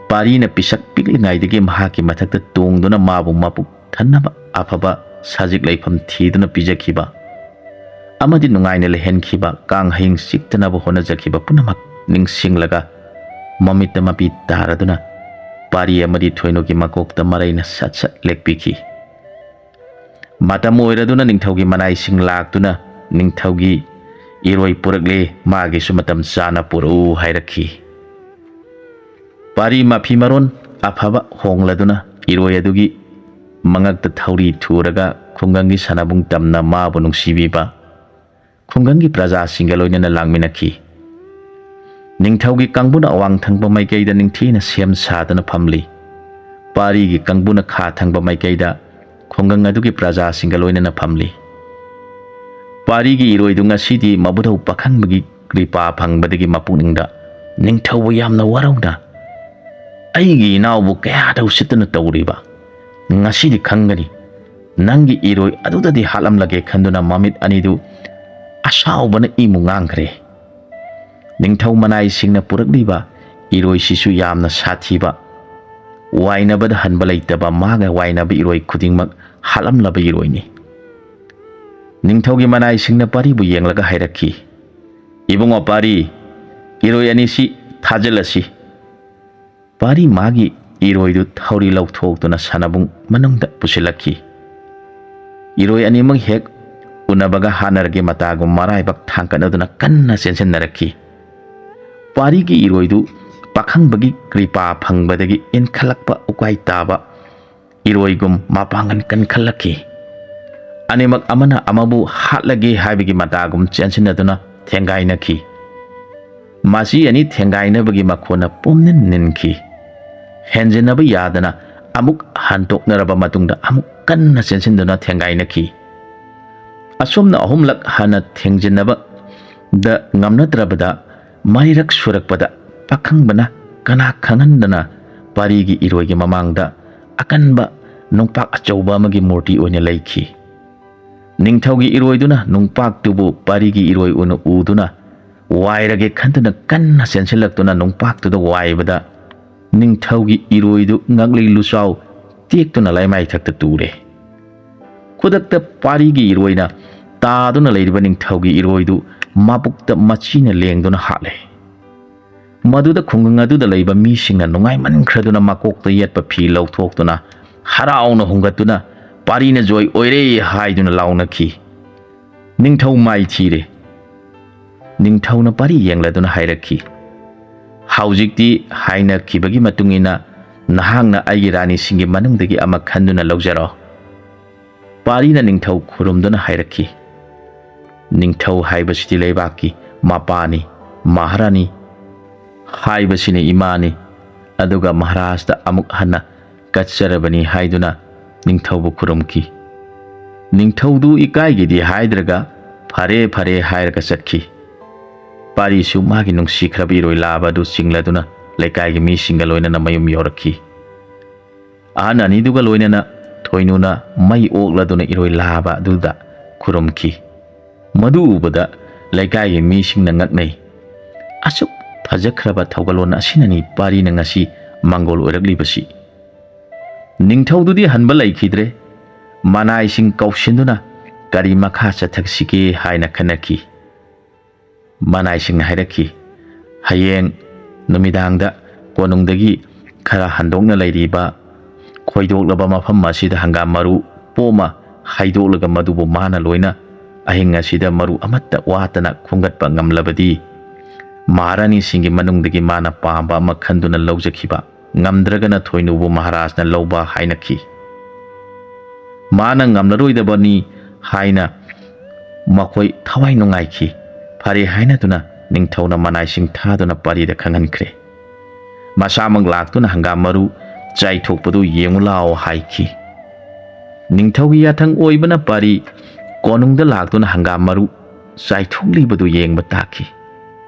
ꯄꯥꯔꯤꯅ ꯄꯤꯁꯛ ꯄꯤꯛꯂꯤꯉꯩꯗꯒꯤ ꯃꯍꯥꯛꯀꯤ ꯃꯊꯛꯇ ꯇꯣꯡꯗꯨꯅ ꯃꯥꯕꯨ ꯃꯄꯨꯛ ꯊꯟꯅꯕ ꯑꯐꯕ ꯁꯖꯤꯛ ꯂꯩꯐꯝ ꯊꯤꯗꯨꯅ ꯄꯤꯖꯈꯤꯕ ꯑꯃꯗꯤ ꯅꯨꯡꯉꯥꯏꯅ ꯂꯩꯍꯟꯈꯤꯕ, ꯀꯥꯡ ꯍꯌꯤꯡ ꯆꯤꯛꯇꯅꯕ ꯍꯣꯠꯅꯖꯈꯤꯕ ꯄꯨꯝꯅꯃꯛ ꯅꯤꯡꯁꯤꯡꯂꯒ ꯃꯃꯤꯠꯇ ꯃꯄꯤ ꯇꯥꯔꯗꯨꯅ ꯄꯥꯔꯤ ꯑꯃꯗꯤ ꯊꯣꯏꯅꯨꯒꯤ ꯃꯀꯣꯛꯇ ꯃꯔꯩꯅ ꯁꯠ ꯁꯠ ꯂꯦꯛꯄꯤꯈꯤ꯫ ꯃꯇꯝ ꯑꯣꯏꯔꯗꯨꯅ ꯅꯤꯡꯊꯧꯒꯤ ꯃꯅꯥꯏꯁꯤꯡ ꯂꯥꯛꯇꯨꯅ ꯅꯤꯡꯊꯧꯒꯤ ꯏꯔꯣꯏ ꯄꯨꯔꯛꯂꯦ, ꯃꯥꯒꯤꯁꯨ ꯃꯇꯝ ꯆꯥꯅ ꯄꯨꯔꯛꯎ ꯍꯥꯏꯔꯛꯈꯤ꯫ ꯄꯥꯔꯤ ꯃꯐꯤ ꯃꯔꯣꯟ ꯑꯐꯕ ꯍꯣꯡꯂꯗꯨꯅ ꯏꯔꯣꯏ ꯑꯗꯨꯒꯤ ꯃꯉꯛꯇ ꯊꯧꯔꯤ ꯊꯨꯔꯒ ꯈꯨꯡꯒꯪꯒꯤ ꯁꯥꯟꯅꯕꯨꯡ ꯇꯝꯅ ꯃꯥꯕꯨ ꯅꯨꯡꯁꯤꯕꯤꯕ ꯈꯨꯡꯒꯪꯒꯤ ꯄ꯭ꯔꯖꯥꯁꯤꯡꯒ ꯂꯣꯏꯅꯅ ꯂꯥꯡꯃꯤꯟꯅꯈꯤ꯫ ꯅꯤꯡꯊꯧꯒꯤ ꯀꯥꯡꯕꯨꯅ ꯑꯋꯥꯡ ꯊꯪꯕ ꯃꯥꯏꯀꯩꯗ ꯅꯤꯡꯊꯤꯅ ꯁꯦꯝ ꯁꯥꯗꯨꯅ ꯐꯝꯂꯤ꯫ ꯄꯥꯔꯤꯒꯤ ꯀꯥꯡꯕꯨꯅ ꯈꯥ ꯊꯪꯕ ꯃꯥꯏꯀꯩꯗ ꯈꯨꯡꯒꯪ ꯑꯗꯨꯒꯤ ꯄ꯭ꯔꯖꯥꯁꯤꯡꯒ ꯂꯣꯏꯅꯅ ꯐꯝꯂꯤ꯫ ꯄꯥꯔꯤꯒꯤ ꯏꯔꯣꯏꯗꯨ ꯉꯁꯤꯗꯤ ꯃꯕꯨꯙꯧ ꯄꯥꯈꯪꯕꯒꯤ ꯀ꯭ꯔꯤꯄꯥ ꯐꯪꯕꯗꯒꯤ ꯃꯄꯨꯛꯅꯤꯡꯗ, "ꯅꯤꯡꯊꯧꯕꯨ ꯌꯥꯝꯅ ꯋꯥꯔꯧꯅ ꯑꯩꯒꯤ ꯏꯅꯥꯎꯕꯨ ꯀꯌꯥꯗ ꯎꯁꯤꯠꯇꯅ ꯇꯧꯔꯤꯕ? ꯉꯁꯤꯗꯤ ꯈꯪꯒꯅꯤ꯫ ꯅꯪꯒꯤ ꯏꯔꯣꯏ ꯑꯗꯨꯗꯗꯤ ꯍꯥꯠꯂꯝꯂꯒꯦ" ꯈꯟꯗꯨꯅ ꯃꯃꯤꯠ ꯑꯅꯤꯗꯨ ꯑꯁꯥꯎꯕꯅ ꯏꯃꯨ ꯉꯥꯡꯈ꯭ꯔꯦ꯫ ꯅꯤꯡꯊꯧ ꯃꯅꯥꯏꯁꯤꯡꯅ ꯄꯨꯔꯛꯂꯤꯕ ꯏꯔꯣꯏꯁꯤꯁꯨ ꯌꯥꯝꯅ ꯁꯥꯊꯤꯕ, ꯋꯥꯏꯅꯕꯗ ꯍꯟꯕ ꯂꯩꯇꯕ, ꯃꯥꯒ ꯋꯥꯏꯅꯕ ꯏꯔꯣꯏ ꯈꯨꯗꯤꯡꯃꯛ ꯍꯥꯠꯂꯝꯂꯕ ꯏꯔꯣꯏꯅꯤ꯫ ꯅꯤꯡꯊꯧꯒꯤ ꯃꯅꯥꯏꯁꯤꯡꯅ ꯄꯥꯔꯤꯕꯨ ꯌꯦꯡꯂꯒ ꯍꯥꯏꯔꯛꯈꯤ, "ꯏꯕꯨꯡꯉꯣ ꯄꯥꯔꯤ, ꯏꯔꯣꯏ ꯑꯅꯤꯁꯤ ꯊꯥꯖꯤꯜꯂꯁꯤ꯫" ꯄꯥꯔꯤ ꯃꯥꯒꯤ ꯏꯔꯣꯏꯗꯨ ꯊꯧꯔꯤ ꯂꯧꯊꯣꯛꯇꯨꯅ ꯁꯥꯟꯅꯕꯨꯡ ꯃꯅꯨꯡꯗ ꯄꯨꯁꯤꯜꯂꯛꯈꯤ꯫ ꯏꯔꯣꯏ ꯑꯅꯤꯃꯛ ꯍꯦꯛ ꯎꯅꯕꯒ ꯍꯥꯟꯅꯔꯒꯦ ꯃꯇꯥꯒꯨꯝ ꯃꯔꯥꯏꯕꯛ ꯊꯥꯡꯀꯠꯅꯗꯨꯅ ꯀꯟꯅ ꯆꯦꯟꯁꯤꯟꯅꯔꯛꯈꯤ꯫ ꯄꯥꯔꯤꯒꯤ ꯏꯔꯣꯏꯗꯨ ꯄꯥꯈꯪꯕꯒꯤ ꯀ꯭ꯔꯤꯄꯥ ꯐꯪꯕꯗꯒꯤ ꯏꯟꯈꯠꯂꯛꯄ ꯎꯀꯥꯏ ꯇꯥꯕ ꯏꯔꯣꯏꯒꯨꯝ ꯃꯄꯥꯡꯒꯜ ꯀꯟꯈꯠꯂꯛꯈꯤ꯫ ꯑꯅꯤꯃꯛ ꯑꯃꯅ ꯑꯃꯕꯨ ꯍꯥꯠꯂꯒꯦ ꯍꯥꯏꯕꯒꯤ ꯃꯇꯥꯒꯨꯝ ꯆꯦꯟꯁꯤꯟꯅꯗꯨꯅ ꯊꯦꯡꯒꯥꯏꯅꯈꯤ꯫ ꯃꯁꯤ ꯑꯅꯤ ꯊꯦꯡꯒꯥꯏꯅꯕꯒꯤ ꯃꯈꯣꯟꯅ ꯄꯨꯝꯅꯤꯟ ꯅꯤꯟꯈꯤ꯫ ꯍꯦꯟꯖꯤꯟꯅꯕ ꯌꯥꯗꯅ ꯑꯃꯨꯛ ꯍꯟꯗꯣꯛꯅꯔꯕ ꯃꯇꯨꯡꯗ ꯑꯃꯨꯛ ꯀꯟꯅ ꯆꯦꯟꯁꯤꯟꯗꯨꯅ ꯊꯦꯡꯒꯥꯏꯅꯈꯤ꯫ ꯑꯁꯨꯝꯅ ꯑꯍꯨꯝꯂꯛ ꯍꯟꯅ ꯊꯦꯡꯖꯤꯟꯅꯕꯗ ꯉꯝꯅꯗ꯭ꯔꯕꯗ ꯃꯔꯤꯔꯛ ꯁꯨꯔꯛꯄꯗ ꯄꯥꯈꯪꯕꯅ ꯀꯅꯥ ꯈꯪꯍꯟꯗꯅ ꯄꯥꯔꯤꯒꯤ ꯏꯔꯣꯏꯒꯤ ꯃꯃꯥꯡꯗ ꯑꯀꯟꯕ ꯅꯨꯡꯄꯥꯛ ꯑꯆꯧꯕ ꯑꯃꯒꯤ ꯃꯨꯔꯇꯤ ꯑꯣꯏꯅ ꯂꯩꯈꯤ꯫ ꯅꯤꯡꯊꯧꯒꯤ ꯏꯔꯣꯏꯗꯨꯅ ꯅꯨꯡꯄꯥꯛꯇꯨꯕꯨ ꯄꯥꯔꯤꯒꯤ ꯏꯔꯣꯏ ꯑꯣꯏꯅ ꯎꯗꯨꯅ ꯋꯥꯏꯔꯒꯦ ꯈꯟꯗꯨꯅ ꯀꯟꯅ ꯆꯦꯟꯁꯤꯜꯂꯛꯇꯨꯅ ꯅꯨꯡꯄꯥꯛꯇꯨꯗ ꯋꯥꯏꯕꯗ ꯅꯤꯡꯊꯧꯒꯤ ꯏꯔꯣꯏꯗꯨ ꯉꯛꯂꯤ ꯂꯨꯆꯥꯎ ꯇꯦꯛꯇꯨꯅ ꯂꯩꯃꯥꯏꯊꯛꯇ ꯇꯨꯔꯦ꯫ ꯈꯨꯗꯛꯇ ꯄꯥꯔꯤꯒꯤ ꯏꯔꯣꯏꯅ ꯇꯥꯗꯨꯅ ꯂꯩꯔꯤꯕ ꯅꯤꯡꯊꯧꯒꯤ ꯏꯔꯣꯏꯗꯨ ꯃꯕꯨꯛꯇ ꯃꯆꯤꯅ ꯂꯦꯡꯗꯨꯅ ꯍꯥꯠꯂꯦ꯫ ꯃꯗꯨꯗ ꯈꯨꯡꯒꯪ ꯑꯗꯨꯗ ꯂꯩꯕ ꯃꯤꯁꯤꯡꯅ ꯅꯨꯡꯉꯥꯏꯃꯟꯈ꯭ꯔꯗꯨꯅ ꯃꯀꯣꯛꯇ ꯌꯦꯠꯄ ꯐꯤ ꯂꯧꯊꯣꯛꯇꯨꯅ ꯍꯔꯥꯎꯅ ꯍꯨꯡꯒꯠꯇꯨꯅ "ꯄꯥꯔꯤꯅ ꯖꯣꯏ ꯑꯣꯏꯔꯦ" ꯍꯥꯏꯗꯨꯅ ꯂꯥꯎꯅꯈꯤ꯫ ꯅꯤꯡꯊꯧ ꯃꯥꯏ ꯊꯤꯔꯦ꯫ ꯅꯤꯡꯊꯧꯅ ꯄꯥꯔꯤ ꯌꯦꯡꯂꯗꯨꯅ ꯍꯥꯏꯔꯛꯈꯤ, "ꯍꯧꯖꯤꯛꯇꯤ ꯍꯥꯏꯅꯈꯤꯕꯒꯤ ꯃꯇꯨꯡ ꯏꯟꯅ ꯅꯍꯥꯛꯅ ꯑꯩꯒꯤ ꯔꯥꯅꯤꯁꯤꯡꯒꯤ ꯃꯅꯨꯡꯗꯒꯤ ꯑꯃ ꯈꯟꯗꯨꯅ ꯂꯧꯖꯔꯣ"꯫ ꯄꯥꯔꯤꯅ ꯅꯤꯡꯊꯧ ꯈꯨꯔꯨꯝꯗꯨꯅ ꯍꯥꯏꯔꯛꯈꯤ, "ꯅꯤꯡꯊꯧ ꯍꯥꯏꯕꯁꯤꯗꯤ ꯂꯩꯕꯥꯛꯀꯤ ꯃꯄꯥꯅꯤ, ꯃꯍꯥꯔꯥꯅꯤ ꯍꯥꯏꯕꯁꯤꯅ ꯏꯃꯥꯅꯤ, ꯑꯗꯨꯒ ꯃꯍꯥꯔꯥꯖꯇ ꯑꯃꯨꯛ ꯍꯟꯅ ꯀꯠꯆꯔꯕꯅꯤ" ꯍꯥꯏꯗꯨꯅ ꯅꯤꯡꯊꯧꯕꯨ ꯈꯨꯔꯨꯝꯈꯤ꯫ ꯅꯤꯡꯊꯧꯗꯨ ꯏꯀꯥꯏꯒꯤꯗꯤ ꯍꯥꯏꯗ꯭ꯔꯒ "ꯐꯔꯦ, ꯐꯔꯦ" ꯍꯥꯏꯔꯒ ꯆꯠꯈꯤ꯫ ꯄꯥꯔꯤꯁꯨ ꯃꯥꯒꯤ ꯅꯨꯡꯁꯤꯈ꯭ꯔꯕ ꯏꯔꯣꯏ ꯂꯥꯕ ꯑꯗꯨ ꯆꯤꯡꯂꯗꯨꯅ ꯂꯩꯀꯥꯏꯒꯤ ꯃꯤꯁꯤꯡꯒ ꯂꯣꯏꯅꯅ ꯃꯌꯨꯝ ꯌꯧꯔꯛꯈꯤ꯫ ꯑꯍꯟ ꯑꯅꯤꯗꯨꯒ ꯂꯣꯏꯅꯅ ꯊꯣꯏꯅꯨꯅ ꯃꯩ ꯑꯣꯛꯂꯗꯨꯅ ꯏꯔꯣꯏ ꯂꯥꯕ ꯑꯗꯨꯗ ꯈꯨꯔꯨꯝꯈꯤ꯫ ꯃꯗꯨ ꯎꯕꯗ ꯂꯩꯀꯥꯏꯒꯤ ꯃꯤꯁꯤꯡꯅ ꯉꯛꯅꯩ꯫ "ꯑꯁꯨꯛ ꯐꯖꯈ꯭ꯔꯕ ꯊꯧꯒꯜꯂꯣꯟ ꯑꯁꯤꯅꯅꯤ ꯄꯥꯔꯤꯅ ꯉꯁꯤ ꯃꯪꯒꯣꯜ ꯑꯣꯏꯔꯛꯂꯤꯕꯁꯤ"꯫ ꯅꯤꯡꯊꯧꯗꯨꯗꯤ ꯍꯟꯕ ꯂꯩꯈꯤꯗ꯭ꯔꯦ꯫ ꯃꯅꯥꯏꯁꯤꯡ ꯀꯧꯁꯤꯟꯗꯨꯅ ꯀꯔꯤ ꯃꯈꯥ ꯆꯠꯊꯁꯤꯒꯦ ꯍꯥꯏꯅ ꯈꯟꯅꯈꯤ꯫ ꯃꯅꯥꯏꯁꯤꯡꯅ ꯍꯥꯏꯔꯛꯈꯤ, "ꯍꯌꯦꯡ ꯅꯨꯃꯤꯗꯥꯡꯗ ꯀꯣꯅꯨꯡꯗꯒꯤ ꯈꯔ ꯍꯟꯗꯣꯛꯅ ꯂꯩꯔꯤꯕ ꯈꯣꯏꯗꯣꯛꯂꯕ ꯃꯐꯝ ꯑꯁꯤꯗ ꯍꯪꯒꯥꯝ ꯃꯔꯨ ꯄꯣꯝꯃ ꯍꯩꯗꯣꯛꯂꯒ ꯃꯗꯨꯕꯨ ꯃꯥꯅ ꯂꯣꯏꯅ ꯑꯍꯤꯡ ꯑꯁꯤꯗ ꯃꯔꯨ ꯑꯃꯠꯇ ꯋꯥꯠꯇꯅ ꯈꯣꯝꯒꯠꯄ ꯉꯝꯂꯕꯗꯤ, ꯃꯍꯥꯔꯥꯅꯤꯁꯤꯡꯒꯤ ꯃꯅꯨꯡꯗꯒꯤ ꯃꯥꯅ ꯄꯥꯝꯕ ꯑꯃ ꯈꯟꯗꯨꯅ ꯂꯧꯖꯈꯤꯕ, ꯉꯝꯗ꯭ꯔꯒꯅ ꯊꯣꯏꯅꯨꯕꯨ ꯃꯍꯥꯔꯥꯖꯅ ꯂꯧꯕ ꯍꯥꯏꯅꯈꯤ꯫ ꯃꯥꯅ ꯉꯝꯂꯔꯣꯏꯗꯕꯅꯤ ꯍꯥꯏꯅ ꯃꯈꯣꯏ ꯊꯋꯥꯏ ꯅꯨꯡꯉꯥꯏꯈꯤ꯫ ꯐꯔꯦ ꯍꯥꯏꯅꯗꯨꯅ ꯅꯤꯡꯊꯧꯅ ꯃꯅꯥꯏꯁꯤꯡ ꯊꯥꯗꯨꯅ ꯄꯔꯤꯗ ꯈꯪꯍꯟꯈ꯭ꯔꯦ꯫ ꯃꯁꯥꯃꯛ ꯂꯥꯛꯇꯨꯅ ꯍꯪꯒꯥꯝ ꯃꯔꯨ ꯆꯥꯏꯊꯣꯛꯄꯗꯨ ꯌꯦꯡꯉꯨ ꯂꯥꯛꯑꯣ ꯍꯥꯏꯈꯤ꯫ ꯅꯤꯡꯊꯧꯒꯤ ꯌꯥꯊꯪ ꯑꯣꯏꯕꯅ ꯄꯔꯤ ꯀꯣꯅꯨꯡꯗ ꯂꯥꯛꯇꯨꯅ ꯍꯪꯒꯥꯝ ꯃꯔꯨ ꯆꯥꯏꯊꯣꯛꯂꯤꯕꯗꯨ ꯌꯦꯡꯕ ꯇꯥꯈꯤ꯫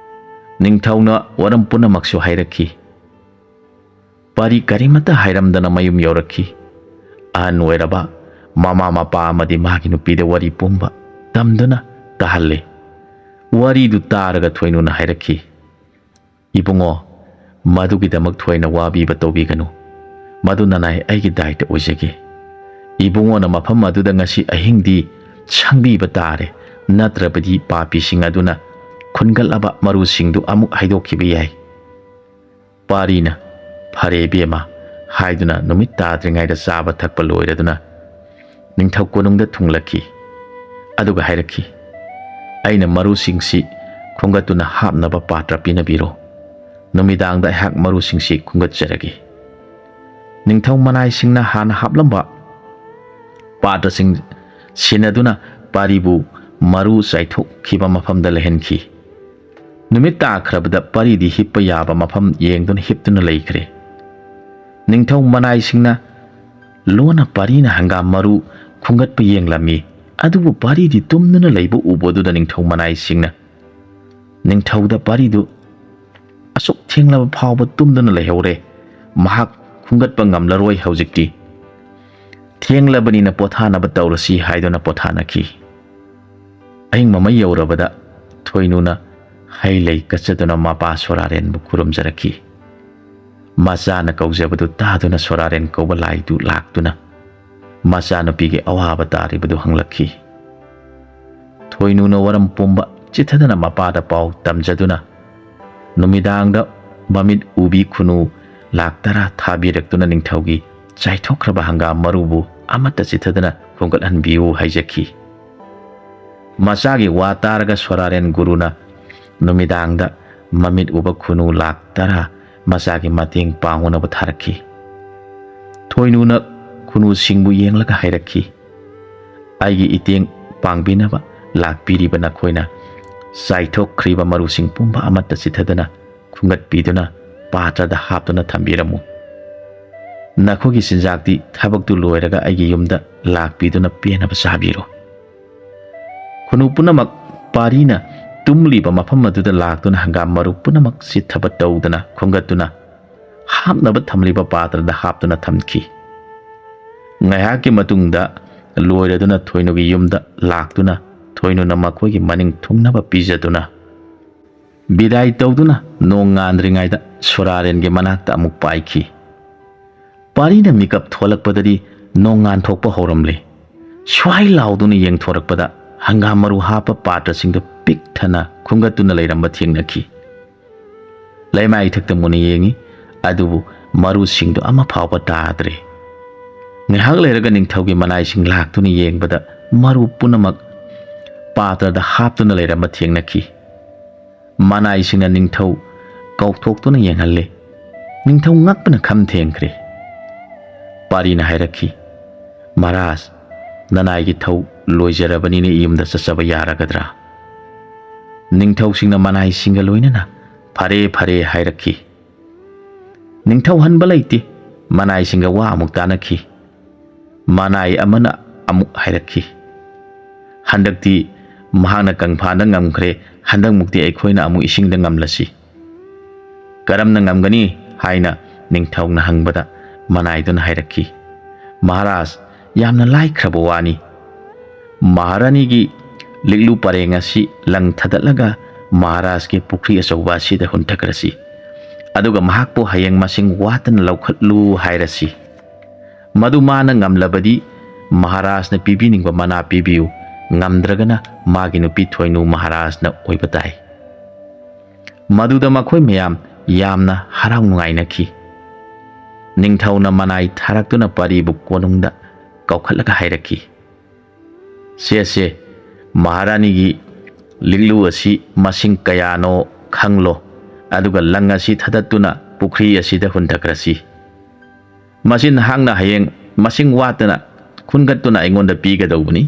ꯅꯤꯡꯊꯧꯅ ꯋꯥꯔꯝ ꯄꯨꯝꯅꯃꯛꯁꯨ ꯍꯥꯏꯔꯛꯈꯤ꯫ ꯄꯔꯤ ꯀꯔꯤꯃꯠꯇ ꯍꯥꯏꯔꯝꯗꯅ ꯃꯌꯨꯝ ꯌꯧꯔꯛꯈꯤ꯫ ꯑꯍꯟ ꯑꯣꯏꯔꯕ ꯃꯃꯥ ꯃꯄꯥ ꯑꯃꯗꯤ ꯃꯥꯒꯤ ꯅꯨꯄꯤꯗ ꯋꯥꯔꯤ ꯄꯨꯝꯕ ꯇꯝꯗꯨꯅ ꯇꯥꯍꯜꯂꯦ꯫ ꯋꯥꯔꯤꯗꯨ ꯇꯥꯔꯒ ꯊꯣꯏꯅꯨꯅ ꯍꯥꯏꯔꯛꯈꯤ, "ꯏꯕꯨꯡꯉꯣ, ꯃꯗꯨꯒꯤꯗꯃꯛ ꯊꯣꯏꯅ ꯋꯥꯕꯤꯕ ꯇꯧꯕꯤꯒꯅꯨ꯫ ꯃꯗꯨ ꯅꯅꯥꯏ ꯑꯩꯒꯤ ꯗꯥꯏꯇ ꯑꯣꯏꯖꯒꯦ꯫ ꯏꯕꯨꯡꯉꯣꯅ ꯃꯐꯝ ꯑꯗꯨꯗ ꯉꯁꯤ ꯑꯍꯤꯡꯗꯤ ꯁꯪꯕꯤꯕ ꯇꯥꯔꯦ, ꯅꯠꯇ꯭ꯔꯕꯗꯤ ꯄꯥꯄꯤꯁꯤꯡ ꯑꯗꯨꯅ ꯈꯨꯟꯒꯠꯂꯕ ꯃꯔꯨꯁꯤꯡꯗꯨ ꯑꯃꯨꯛ ꯍꯩꯗꯣꯛꯈꯤꯕ ꯌꯥꯏ꯫" ꯄꯥꯔꯤꯅ, "ꯐꯔꯦ ꯏꯕꯦꯝꯃ" ꯍꯥꯏꯗꯨꯅ ꯅꯨꯃꯤꯠ ꯇꯥꯗ꯭ꯔꯤꯉꯩꯗ ꯆꯥꯕ ꯊꯛꯄ ꯂꯣꯏꯔꯗꯨꯅ ꯅꯤꯡꯊꯧ ꯀꯣꯅꯨꯡꯗ ꯊꯨꯡꯂꯛꯈꯤ꯫ ꯑꯗꯨꯒ ꯍꯥꯏꯔꯛꯈꯤ, "ꯑꯩꯅ ꯃꯔꯨꯁꯤꯡꯁꯤ ꯈꯨꯟꯒꯠꯇꯨꯅ ꯍꯥꯞꯅꯕ ꯄꯥꯇ꯭ꯔ ꯄꯤꯅꯕꯤꯔꯣ꯫ ꯅꯨꯃꯤꯗꯥꯡꯗ ꯑꯩꯍꯥꯛ ꯃꯔꯨꯁꯤꯡꯁꯤ ꯈꯨꯟꯒꯠꯆꯔꯒꯦ꯫" ꯅꯤꯡꯊꯧ ꯃꯅꯥꯏꯁꯤꯡꯅ ꯍꯥꯟꯅ ꯍꯥꯞꯂꯝꯕ ꯄꯥꯇ꯭ꯔꯁꯤꯡ ꯁꯤꯟꯅꯗꯨꯅ ꯄꯥꯔꯤꯕꯨ ꯃꯔꯨ ꯆꯥꯏꯊꯣꯛꯈꯤꯕ ꯃꯐꯝꯗ ꯂꯩꯍꯟꯈꯤ꯫ ꯅꯨꯃꯤꯠ ꯇꯥꯈ꯭ꯔꯕꯗ ꯄꯔꯤꯗꯤ ꯍꯤꯞꯄ ꯌꯥꯕ ꯃꯐꯝ ꯌꯦꯡꯗꯨꯅ ꯍꯤꯞꯇꯨꯅ ꯂꯩꯈ꯭ꯔꯦ꯫ ꯅꯤꯡꯊꯧ ꯃꯅꯥꯏꯁꯤꯡꯅ ꯂꯣꯟꯅ ꯄꯔꯤꯅ ꯍꯪꯒꯥꯝ ꯃꯔꯨ ꯈꯨꯟꯒꯠꯄ ꯌꯦꯡꯂꯝꯃꯤ꯫ ꯑꯗꯨꯕꯨ ꯄꯔꯤꯗꯤ ꯇꯨꯝꯗꯨꯅ ꯂꯩꯕ ꯎꯕꯗꯨꯗ ꯅꯤꯡꯊꯧ ꯃꯅꯥꯏꯁꯤꯡꯅ ꯅꯤꯡꯊꯧꯗ ꯄꯔꯤꯗꯨ ꯑꯁꯨꯛ ꯊꯦꯡꯂꯕ ꯐꯥꯎꯕ ꯇꯨꯝꯗꯨꯅ ꯂꯩꯍꯧꯔꯦ, ꯃꯍꯥꯛ ꯈꯨꯟꯒꯠꯄ ꯉꯝꯂꯔꯣꯏ ꯍꯧꯖꯤꯛꯇꯤ꯫ ꯊꯦꯡꯂꯕꯅꯤꯅ ꯄꯣꯊꯥꯅꯕ ꯇꯧꯔꯁꯤ ꯍꯥꯏꯗꯨꯅ ꯄꯣꯊꯥꯅꯈꯤ꯫ ꯑꯍꯤꯡ ꯃꯃꯩ ꯌꯧꯔꯕꯗ ꯊꯣꯏꯅꯨꯅ ꯍꯩ ꯂꯩ ꯀꯠꯆꯗꯨꯅ ꯃꯄꯥ ꯁꯣꯔꯥꯔꯦꯟꯕꯨ ꯈꯨꯔꯨꯝꯖꯔꯛꯈꯤ꯫ ꯃꯆꯥꯅ ꯀꯧꯖꯕꯗꯨ ꯇꯥꯗꯨꯅ ꯁꯣꯔꯥꯔꯦꯟ ꯀꯧꯕ ꯂꯥꯏꯗꯨ ꯂꯥꯛꯇꯨꯅ ꯃꯆꯥꯅꯨꯄꯤꯒꯤ ꯑꯋꯥꯕ ꯇꯥꯔꯤꯕꯗꯨ ꯍꯪꯂꯛꯈꯤ꯫ ꯊꯣꯏꯅꯨꯅ ꯋꯥꯔꯝ ꯄꯨꯝꯕ ꯆꯤꯊꯗꯅ ꯃꯄꯥꯗ ꯄꯥꯎ ꯇꯝꯖꯗꯨꯅ ꯅꯨꯃꯤꯗꯥꯡꯗ ꯃꯃꯤꯠ ꯎꯕꯤ ꯈꯨꯅꯨ ꯂꯥꯛ ꯇꯔꯥ ꯊꯥꯕꯤꯔꯛꯇꯨꯅ ꯅꯤꯡꯊꯧꯒꯤ ꯆꯥꯏꯊꯣꯛꯈ꯭ꯔꯕ ꯍꯪꯒꯥꯝ ꯃꯔꯨꯕꯨ ꯑꯃꯠꯇ ꯆꯤꯊꯗꯅ ꯈꯣꯝꯒꯠꯍꯟꯕꯤꯌꯨ ꯍꯥꯏꯖꯈꯤ꯫ ꯃꯆꯥꯒꯤ ꯋꯥ ꯇꯥꯔꯒ ꯁꯣꯔꯥꯔꯦꯟ ꯒꯨꯔꯨꯅ ꯅꯨꯃꯤꯗꯥꯡꯗ ꯃꯃꯤꯠ ꯎꯕ ꯈꯨꯅꯨ ꯂꯥꯛ ꯇꯔꯥ ꯃꯆꯥꯒꯤ ꯃꯇꯦꯡ ꯄꯥꯡꯅꯕ ꯊꯥꯔꯛꯈꯤ꯫ ꯊꯣꯏꯅꯨꯅ ꯈꯨꯅꯨꯁꯤꯡꯕꯨ ꯌꯦꯡꯂꯒ ꯍꯥꯏꯔꯛꯈꯤ, "ꯑꯩꯒꯤ ꯏꯇꯦꯡ ꯄꯥꯡꯕꯤꯅꯕ ꯂꯥꯛꯄꯤꯔꯤꯕ ꯅꯈꯣꯏꯅ ꯆꯥꯏꯊꯣꯛꯈ꯭ꯔꯤꯕ ꯃꯔꯨꯁꯤꯡ ꯄꯨꯝꯕ ꯑꯃꯠꯇ ꯆꯤꯊꯗꯅ ꯈꯨꯟꯒꯠꯄꯤꯗꯨꯅ ꯄꯥꯇ꯭ꯔꯗ ꯍꯥꯞꯇꯨꯅ ꯊꯝꯕꯤꯔꯝꯃꯨ꯫ ꯅꯈꯣꯏꯒꯤ ꯆꯤꯟꯖꯥꯛꯇꯤ ꯊꯕꯛꯇꯨ ꯂꯣꯏꯔꯒ ꯑꯩꯒꯤ ꯌꯨꯝꯗ ꯂꯥꯛꯄꯤꯗꯨꯅ ꯄꯦꯟꯅꯕ ꯆꯥꯕꯤꯔꯣ꯫" ꯈꯨꯅꯨ ꯄꯨꯝꯅꯃꯛ ꯄꯥꯔꯤꯅ ꯇꯨꯝꯂꯤꯕ ꯃꯐꯝ ꯑꯗꯨꯗ ꯂꯥꯛꯇꯨꯅ ꯍꯪꯒꯥꯝ ꯃꯔꯨ ꯄꯨꯝꯅꯃꯛ ꯆꯤꯠꯊꯕ ꯇꯧꯗꯅ ꯈꯨꯟꯒꯠꯇꯨꯅ ꯍꯥꯞꯅꯕ ꯊꯝꯂꯤꯕ ꯄꯥꯇ꯭ꯔꯗ ꯍꯥꯞꯇꯨꯅ ꯊꯝꯈꯤ꯫ ꯉꯥꯏꯍꯥꯛꯀꯤ ꯃꯇꯨꯡꯗ ꯂꯣꯏꯔꯗꯨꯅ ꯊꯣꯏꯅꯨꯒꯤ ꯌꯨꯝꯗ ꯂꯥꯛꯇꯨꯅ ꯊꯣꯏꯅꯨꯅ ꯃꯈꯣꯏꯒꯤ ꯃꯅꯤꯡ ꯊꯨꯡꯅꯕ ꯄꯤꯖꯗꯨꯅ ꯕꯤꯗꯥꯏ ꯇꯧꯗꯨꯅ ꯅꯣꯡ ꯉꯥꯟꯗ꯭ꯔꯤꯉꯩꯗ ꯁꯨꯔꯥꯔꯦꯟꯒꯤ ꯃꯅꯥꯛꯇ ꯑꯃꯨꯛ ꯄꯥꯏꯈꯤ꯫ ꯄꯥꯔꯤꯅ ꯃꯤꯀꯞ ꯊꯣꯛꯂꯛꯄꯗꯗꯤ ꯅꯣꯡꯉꯥꯟ ꯊꯣꯛꯄ ꯍꯧꯔꯝꯂꯦ꯫ ꯁ꯭ꯋꯥꯏ ꯂꯥꯎꯗꯨꯅ ꯌꯦꯡꯊꯣꯔꯛꯄꯗ ꯍꯪꯒꯥꯝ ꯃꯔꯨ ꯍꯥꯞꯄ ꯄꯥꯇ꯭ꯔꯁꯤꯡꯗꯨ ꯄꯤꯛ ꯊꯟꯅ ꯈꯨꯟꯒꯠꯇꯨꯅ ꯂꯩꯔꯝꯕ ꯊꯦꯡꯅꯈꯤ꯫ ꯂꯩꯃꯥꯏ ꯏꯊꯛꯇ ꯃꯨꯟꯅ ꯌꯦꯡꯉꯤ, ꯑꯗꯨꯕꯨ ꯃꯔꯨꯁꯤꯡꯗꯨ ꯑꯃ ꯐꯥꯎꯕ ꯇꯥꯗ꯭ꯔꯦ꯫ ꯉꯥꯏꯍꯥꯛ ꯂꯩꯔꯒ ꯅꯤꯡꯊꯧꯒꯤ ꯃꯅꯥꯏꯁꯤꯡ ꯂꯥꯛꯇꯨꯅ ꯌꯦꯡꯕꯗ ꯃꯔꯨ ꯄꯨꯝꯅꯃꯛ ꯄꯥꯇ꯭ꯔꯗ ꯍꯥꯞꯇꯨꯅ ꯂꯩꯔꯝꯕ ꯊꯦꯡꯅꯈꯤ꯫ ꯃꯅꯥꯏꯁꯤꯡꯅ ꯅꯤꯡꯊꯧ ꯀꯧꯊꯣꯛꯇꯨꯅ ꯌꯦꯡꯍꯜꯂꯦ꯫ ꯅꯤꯡꯊꯧ ꯉꯛꯄꯅ ꯈꯝ ꯊꯦꯡꯈ꯭ꯔꯦ꯫ ꯄꯥꯔꯤꯅ ꯍꯥꯏꯔꯛꯈꯤ, "ꯃꯍꯥꯔꯥꯖ, ꯅꯅꯥꯏꯒꯤ ꯊꯧ ꯂꯣꯏꯖꯔꯕꯅꯤꯅ ꯌꯨꯝꯗ ꯆꯠꯆꯕ ꯌꯥꯔꯒꯗ꯭ꯔꯥ?" ꯅꯤꯡꯊꯧꯁꯤꯡꯅ ꯃꯅꯥꯏꯁꯤꯡꯒ ꯂꯣꯏꯅꯅ "ꯐꯔꯦ, ꯐꯔꯦ" ꯍꯥꯏꯔꯛꯈꯤ꯫ ꯅꯤꯡꯊꯧ ꯍꯟꯕ ꯂꯩꯇꯦ꯫ ꯃꯅꯥꯏꯁꯤꯡꯒ ꯋꯥ ꯑꯃꯨꯛ ꯇꯥꯅꯈꯤ꯫ ꯃꯅꯥꯏ ꯑꯃꯅ ꯑꯃꯨꯛ ꯍꯥꯏꯔꯛꯈꯤ, "ꯍꯟꯗꯛꯇꯤ ꯃꯍꯥꯛꯅ ꯀꯪꯐꯥꯟꯗ ꯉꯝꯈ꯭ꯔꯦ, ꯍꯟꯗꯛꯃꯨꯛꯇꯤ ꯑꯩꯈꯣꯏꯅ ꯑꯃꯨꯛ ꯏꯁꯤꯡꯗ ꯉꯝꯂꯁꯤ꯫" "ꯀꯔꯝꯅ ꯉꯝꯒꯅꯤ?" ꯍꯥꯏꯅ ꯅꯤꯡꯊꯧꯅ ꯍꯪꯕꯗ ꯃꯅꯥꯏꯗꯨꯅ ꯍꯥꯏꯔꯛꯈꯤ, "ꯃꯍꯥꯔꯥꯖ, ꯌꯥꯝꯅ ꯂꯥꯏꯈ꯭ꯔꯕ ꯋꯥꯅꯤ꯫ ꯃꯍꯥꯔꯥꯅꯤꯒꯤ ꯂꯤꯛꯂꯨ ꯄꯔꯦꯡ ꯑꯁꯤ ꯂꯪ ꯊꯥꯗꯠꯂꯒ ꯃꯍꯥꯔꯥꯖꯀꯤ ꯄꯨꯈ꯭ꯔꯤ ꯑꯆꯧꯕ ꯑꯁꯤꯗ ꯍꯨꯟꯊꯈ꯭ꯔꯁꯤ꯫ ꯑꯗꯨꯒ ꯃꯍꯥꯛꯄꯨ ꯍꯌꯦꯡ ꯃꯁꯤꯡ ꯋꯥꯠꯇꯅ ꯂꯧꯈꯠꯂꯨ ꯍꯥꯏꯔꯁꯤ꯫ ꯃꯗꯨ ꯃꯥꯅ ꯉꯝꯂꯕꯗꯤ ꯃꯍꯥꯔꯥꯖꯅ ꯄꯤꯕꯤꯅꯤꯡꯕ ꯃꯅꯥ ꯄꯤꯕꯤꯌꯨ, ꯉꯝꯗ꯭ꯔꯒꯅ ꯃꯥꯒꯤ ꯅꯨꯄꯤ ꯊꯣꯏꯅꯨ ꯃꯍꯥꯔꯥꯖꯅ ꯑꯣꯏꯕ ꯇꯥꯏ꯫" ꯃꯗꯨꯗ ꯃꯈꯣꯏ ꯃꯌꯥꯝ ꯌꯥꯝꯅ ꯍꯔꯥꯎ ꯅꯨꯡꯉꯥꯏꯅꯈꯤ꯫ ꯅꯤꯡꯊꯧꯅ ꯃꯅꯥꯏ ꯊꯥꯔꯛꯇꯨꯅ ꯄꯔꯤꯕꯨ ꯀꯣꯅꯨꯡꯗ ꯀꯧꯈꯠꯂꯒ ꯍꯥꯏꯔꯛꯈꯤ, "ꯁꯦ, ꯁꯦ, ꯃꯍꯥꯔꯥꯅꯤꯒꯤ ꯂꯤꯛꯂꯨ ꯑꯁꯤ ꯃꯁꯤꯡ ꯀꯌꯥꯅꯣ ꯈꯪꯂꯣ, ꯑꯗꯨꯒ ꯂꯪ ꯑꯁꯤ ꯊꯗꯠꯇꯨꯅ ꯄꯨꯈ꯭ꯔꯤ ꯑꯁꯤꯗ ꯍꯨꯟꯊꯈ꯭ꯔꯁꯤ꯫ ꯃꯁꯤ ꯅꯍꯥꯛꯅ ꯍꯌꯦꯡ ꯃꯁꯤꯡ ꯋꯥꯠꯇꯅ ꯈꯨꯟꯒꯠꯇꯨꯅ ꯑꯩꯉꯣꯟꯗ ꯄꯤꯒꯗꯧꯕꯅꯤ꯫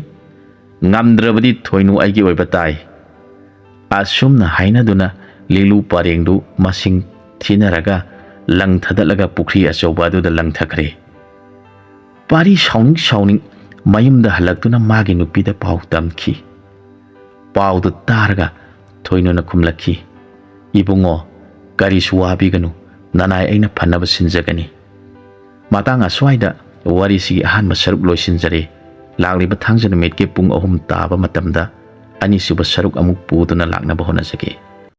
ꯉꯝꯗ꯭ꯔꯕꯗꯤ ꯊꯣꯏꯅꯨ ꯑꯩꯒꯤ ꯑꯣꯏꯕ ꯇꯥꯏ꯫" ꯑꯁꯨꯝꯅ ꯍꯥꯏꯅꯗꯨꯅ ꯂꯤꯂꯨ ꯄꯔꯦꯡꯗꯨ ꯃꯁꯤꯡ ꯊꯤꯅꯔꯒ ꯂꯪ ꯊꯗꯠꯂꯒ ꯄꯨꯈ꯭ꯔꯤ ꯑꯆꯧꯕ ꯑꯗꯨꯗ ꯂꯪꯊꯈ꯭ꯔꯦ꯫ ꯄꯥꯔꯤ ꯁꯥꯎꯅꯤꯡ ꯁꯥꯎꯅꯤꯡ ꯃꯌꯨꯝꯗ ꯍꯜꯂꯛꯇꯨꯅ ꯃꯥꯒꯤ ꯅꯨꯄꯤꯗ ꯄꯥꯎ ꯇꯝꯈꯤ꯫ ꯄꯥꯎꯗꯨ ꯇꯥꯔꯒ ꯊꯣꯏꯅꯨꯅ ꯈꯨꯝꯂꯛꯈꯤ, "ꯏꯕꯨꯡꯉꯣ, ꯀꯔꯤꯁꯨ ꯋꯥꯕꯤꯒꯅꯨ, ꯅꯅꯥꯏ ꯑꯩꯅ ꯐꯅꯕ ꯁꯤꯟꯖꯒꯅꯤ꯫" ꯃꯇꯥꯡ ꯑꯁ꯭ꯋꯥꯏꯗ ꯋꯥꯔꯤꯁꯤꯒꯤ ꯑꯍꯥꯟꯕ ꯁꯔꯨꯛ ꯂꯣꯏꯁꯤꯟꯖꯔꯦ꯫ ꯂꯥꯛꯂꯤꯕ ꯊꯥꯡꯖ ꯅꯨꯃꯤꯠꯀꯤ ꯄꯨꯡ ꯑꯍꯨꯝ ꯇꯥꯕ ꯃꯇꯝꯗ ꯑꯅꯤꯁꯨꯕ ꯁꯔꯨꯛ ꯑꯃꯨꯛ ꯄꯨꯗꯨꯅ ꯂꯥꯛꯅꯕ ꯍꯣꯠꯅꯖꯒꯦ꯫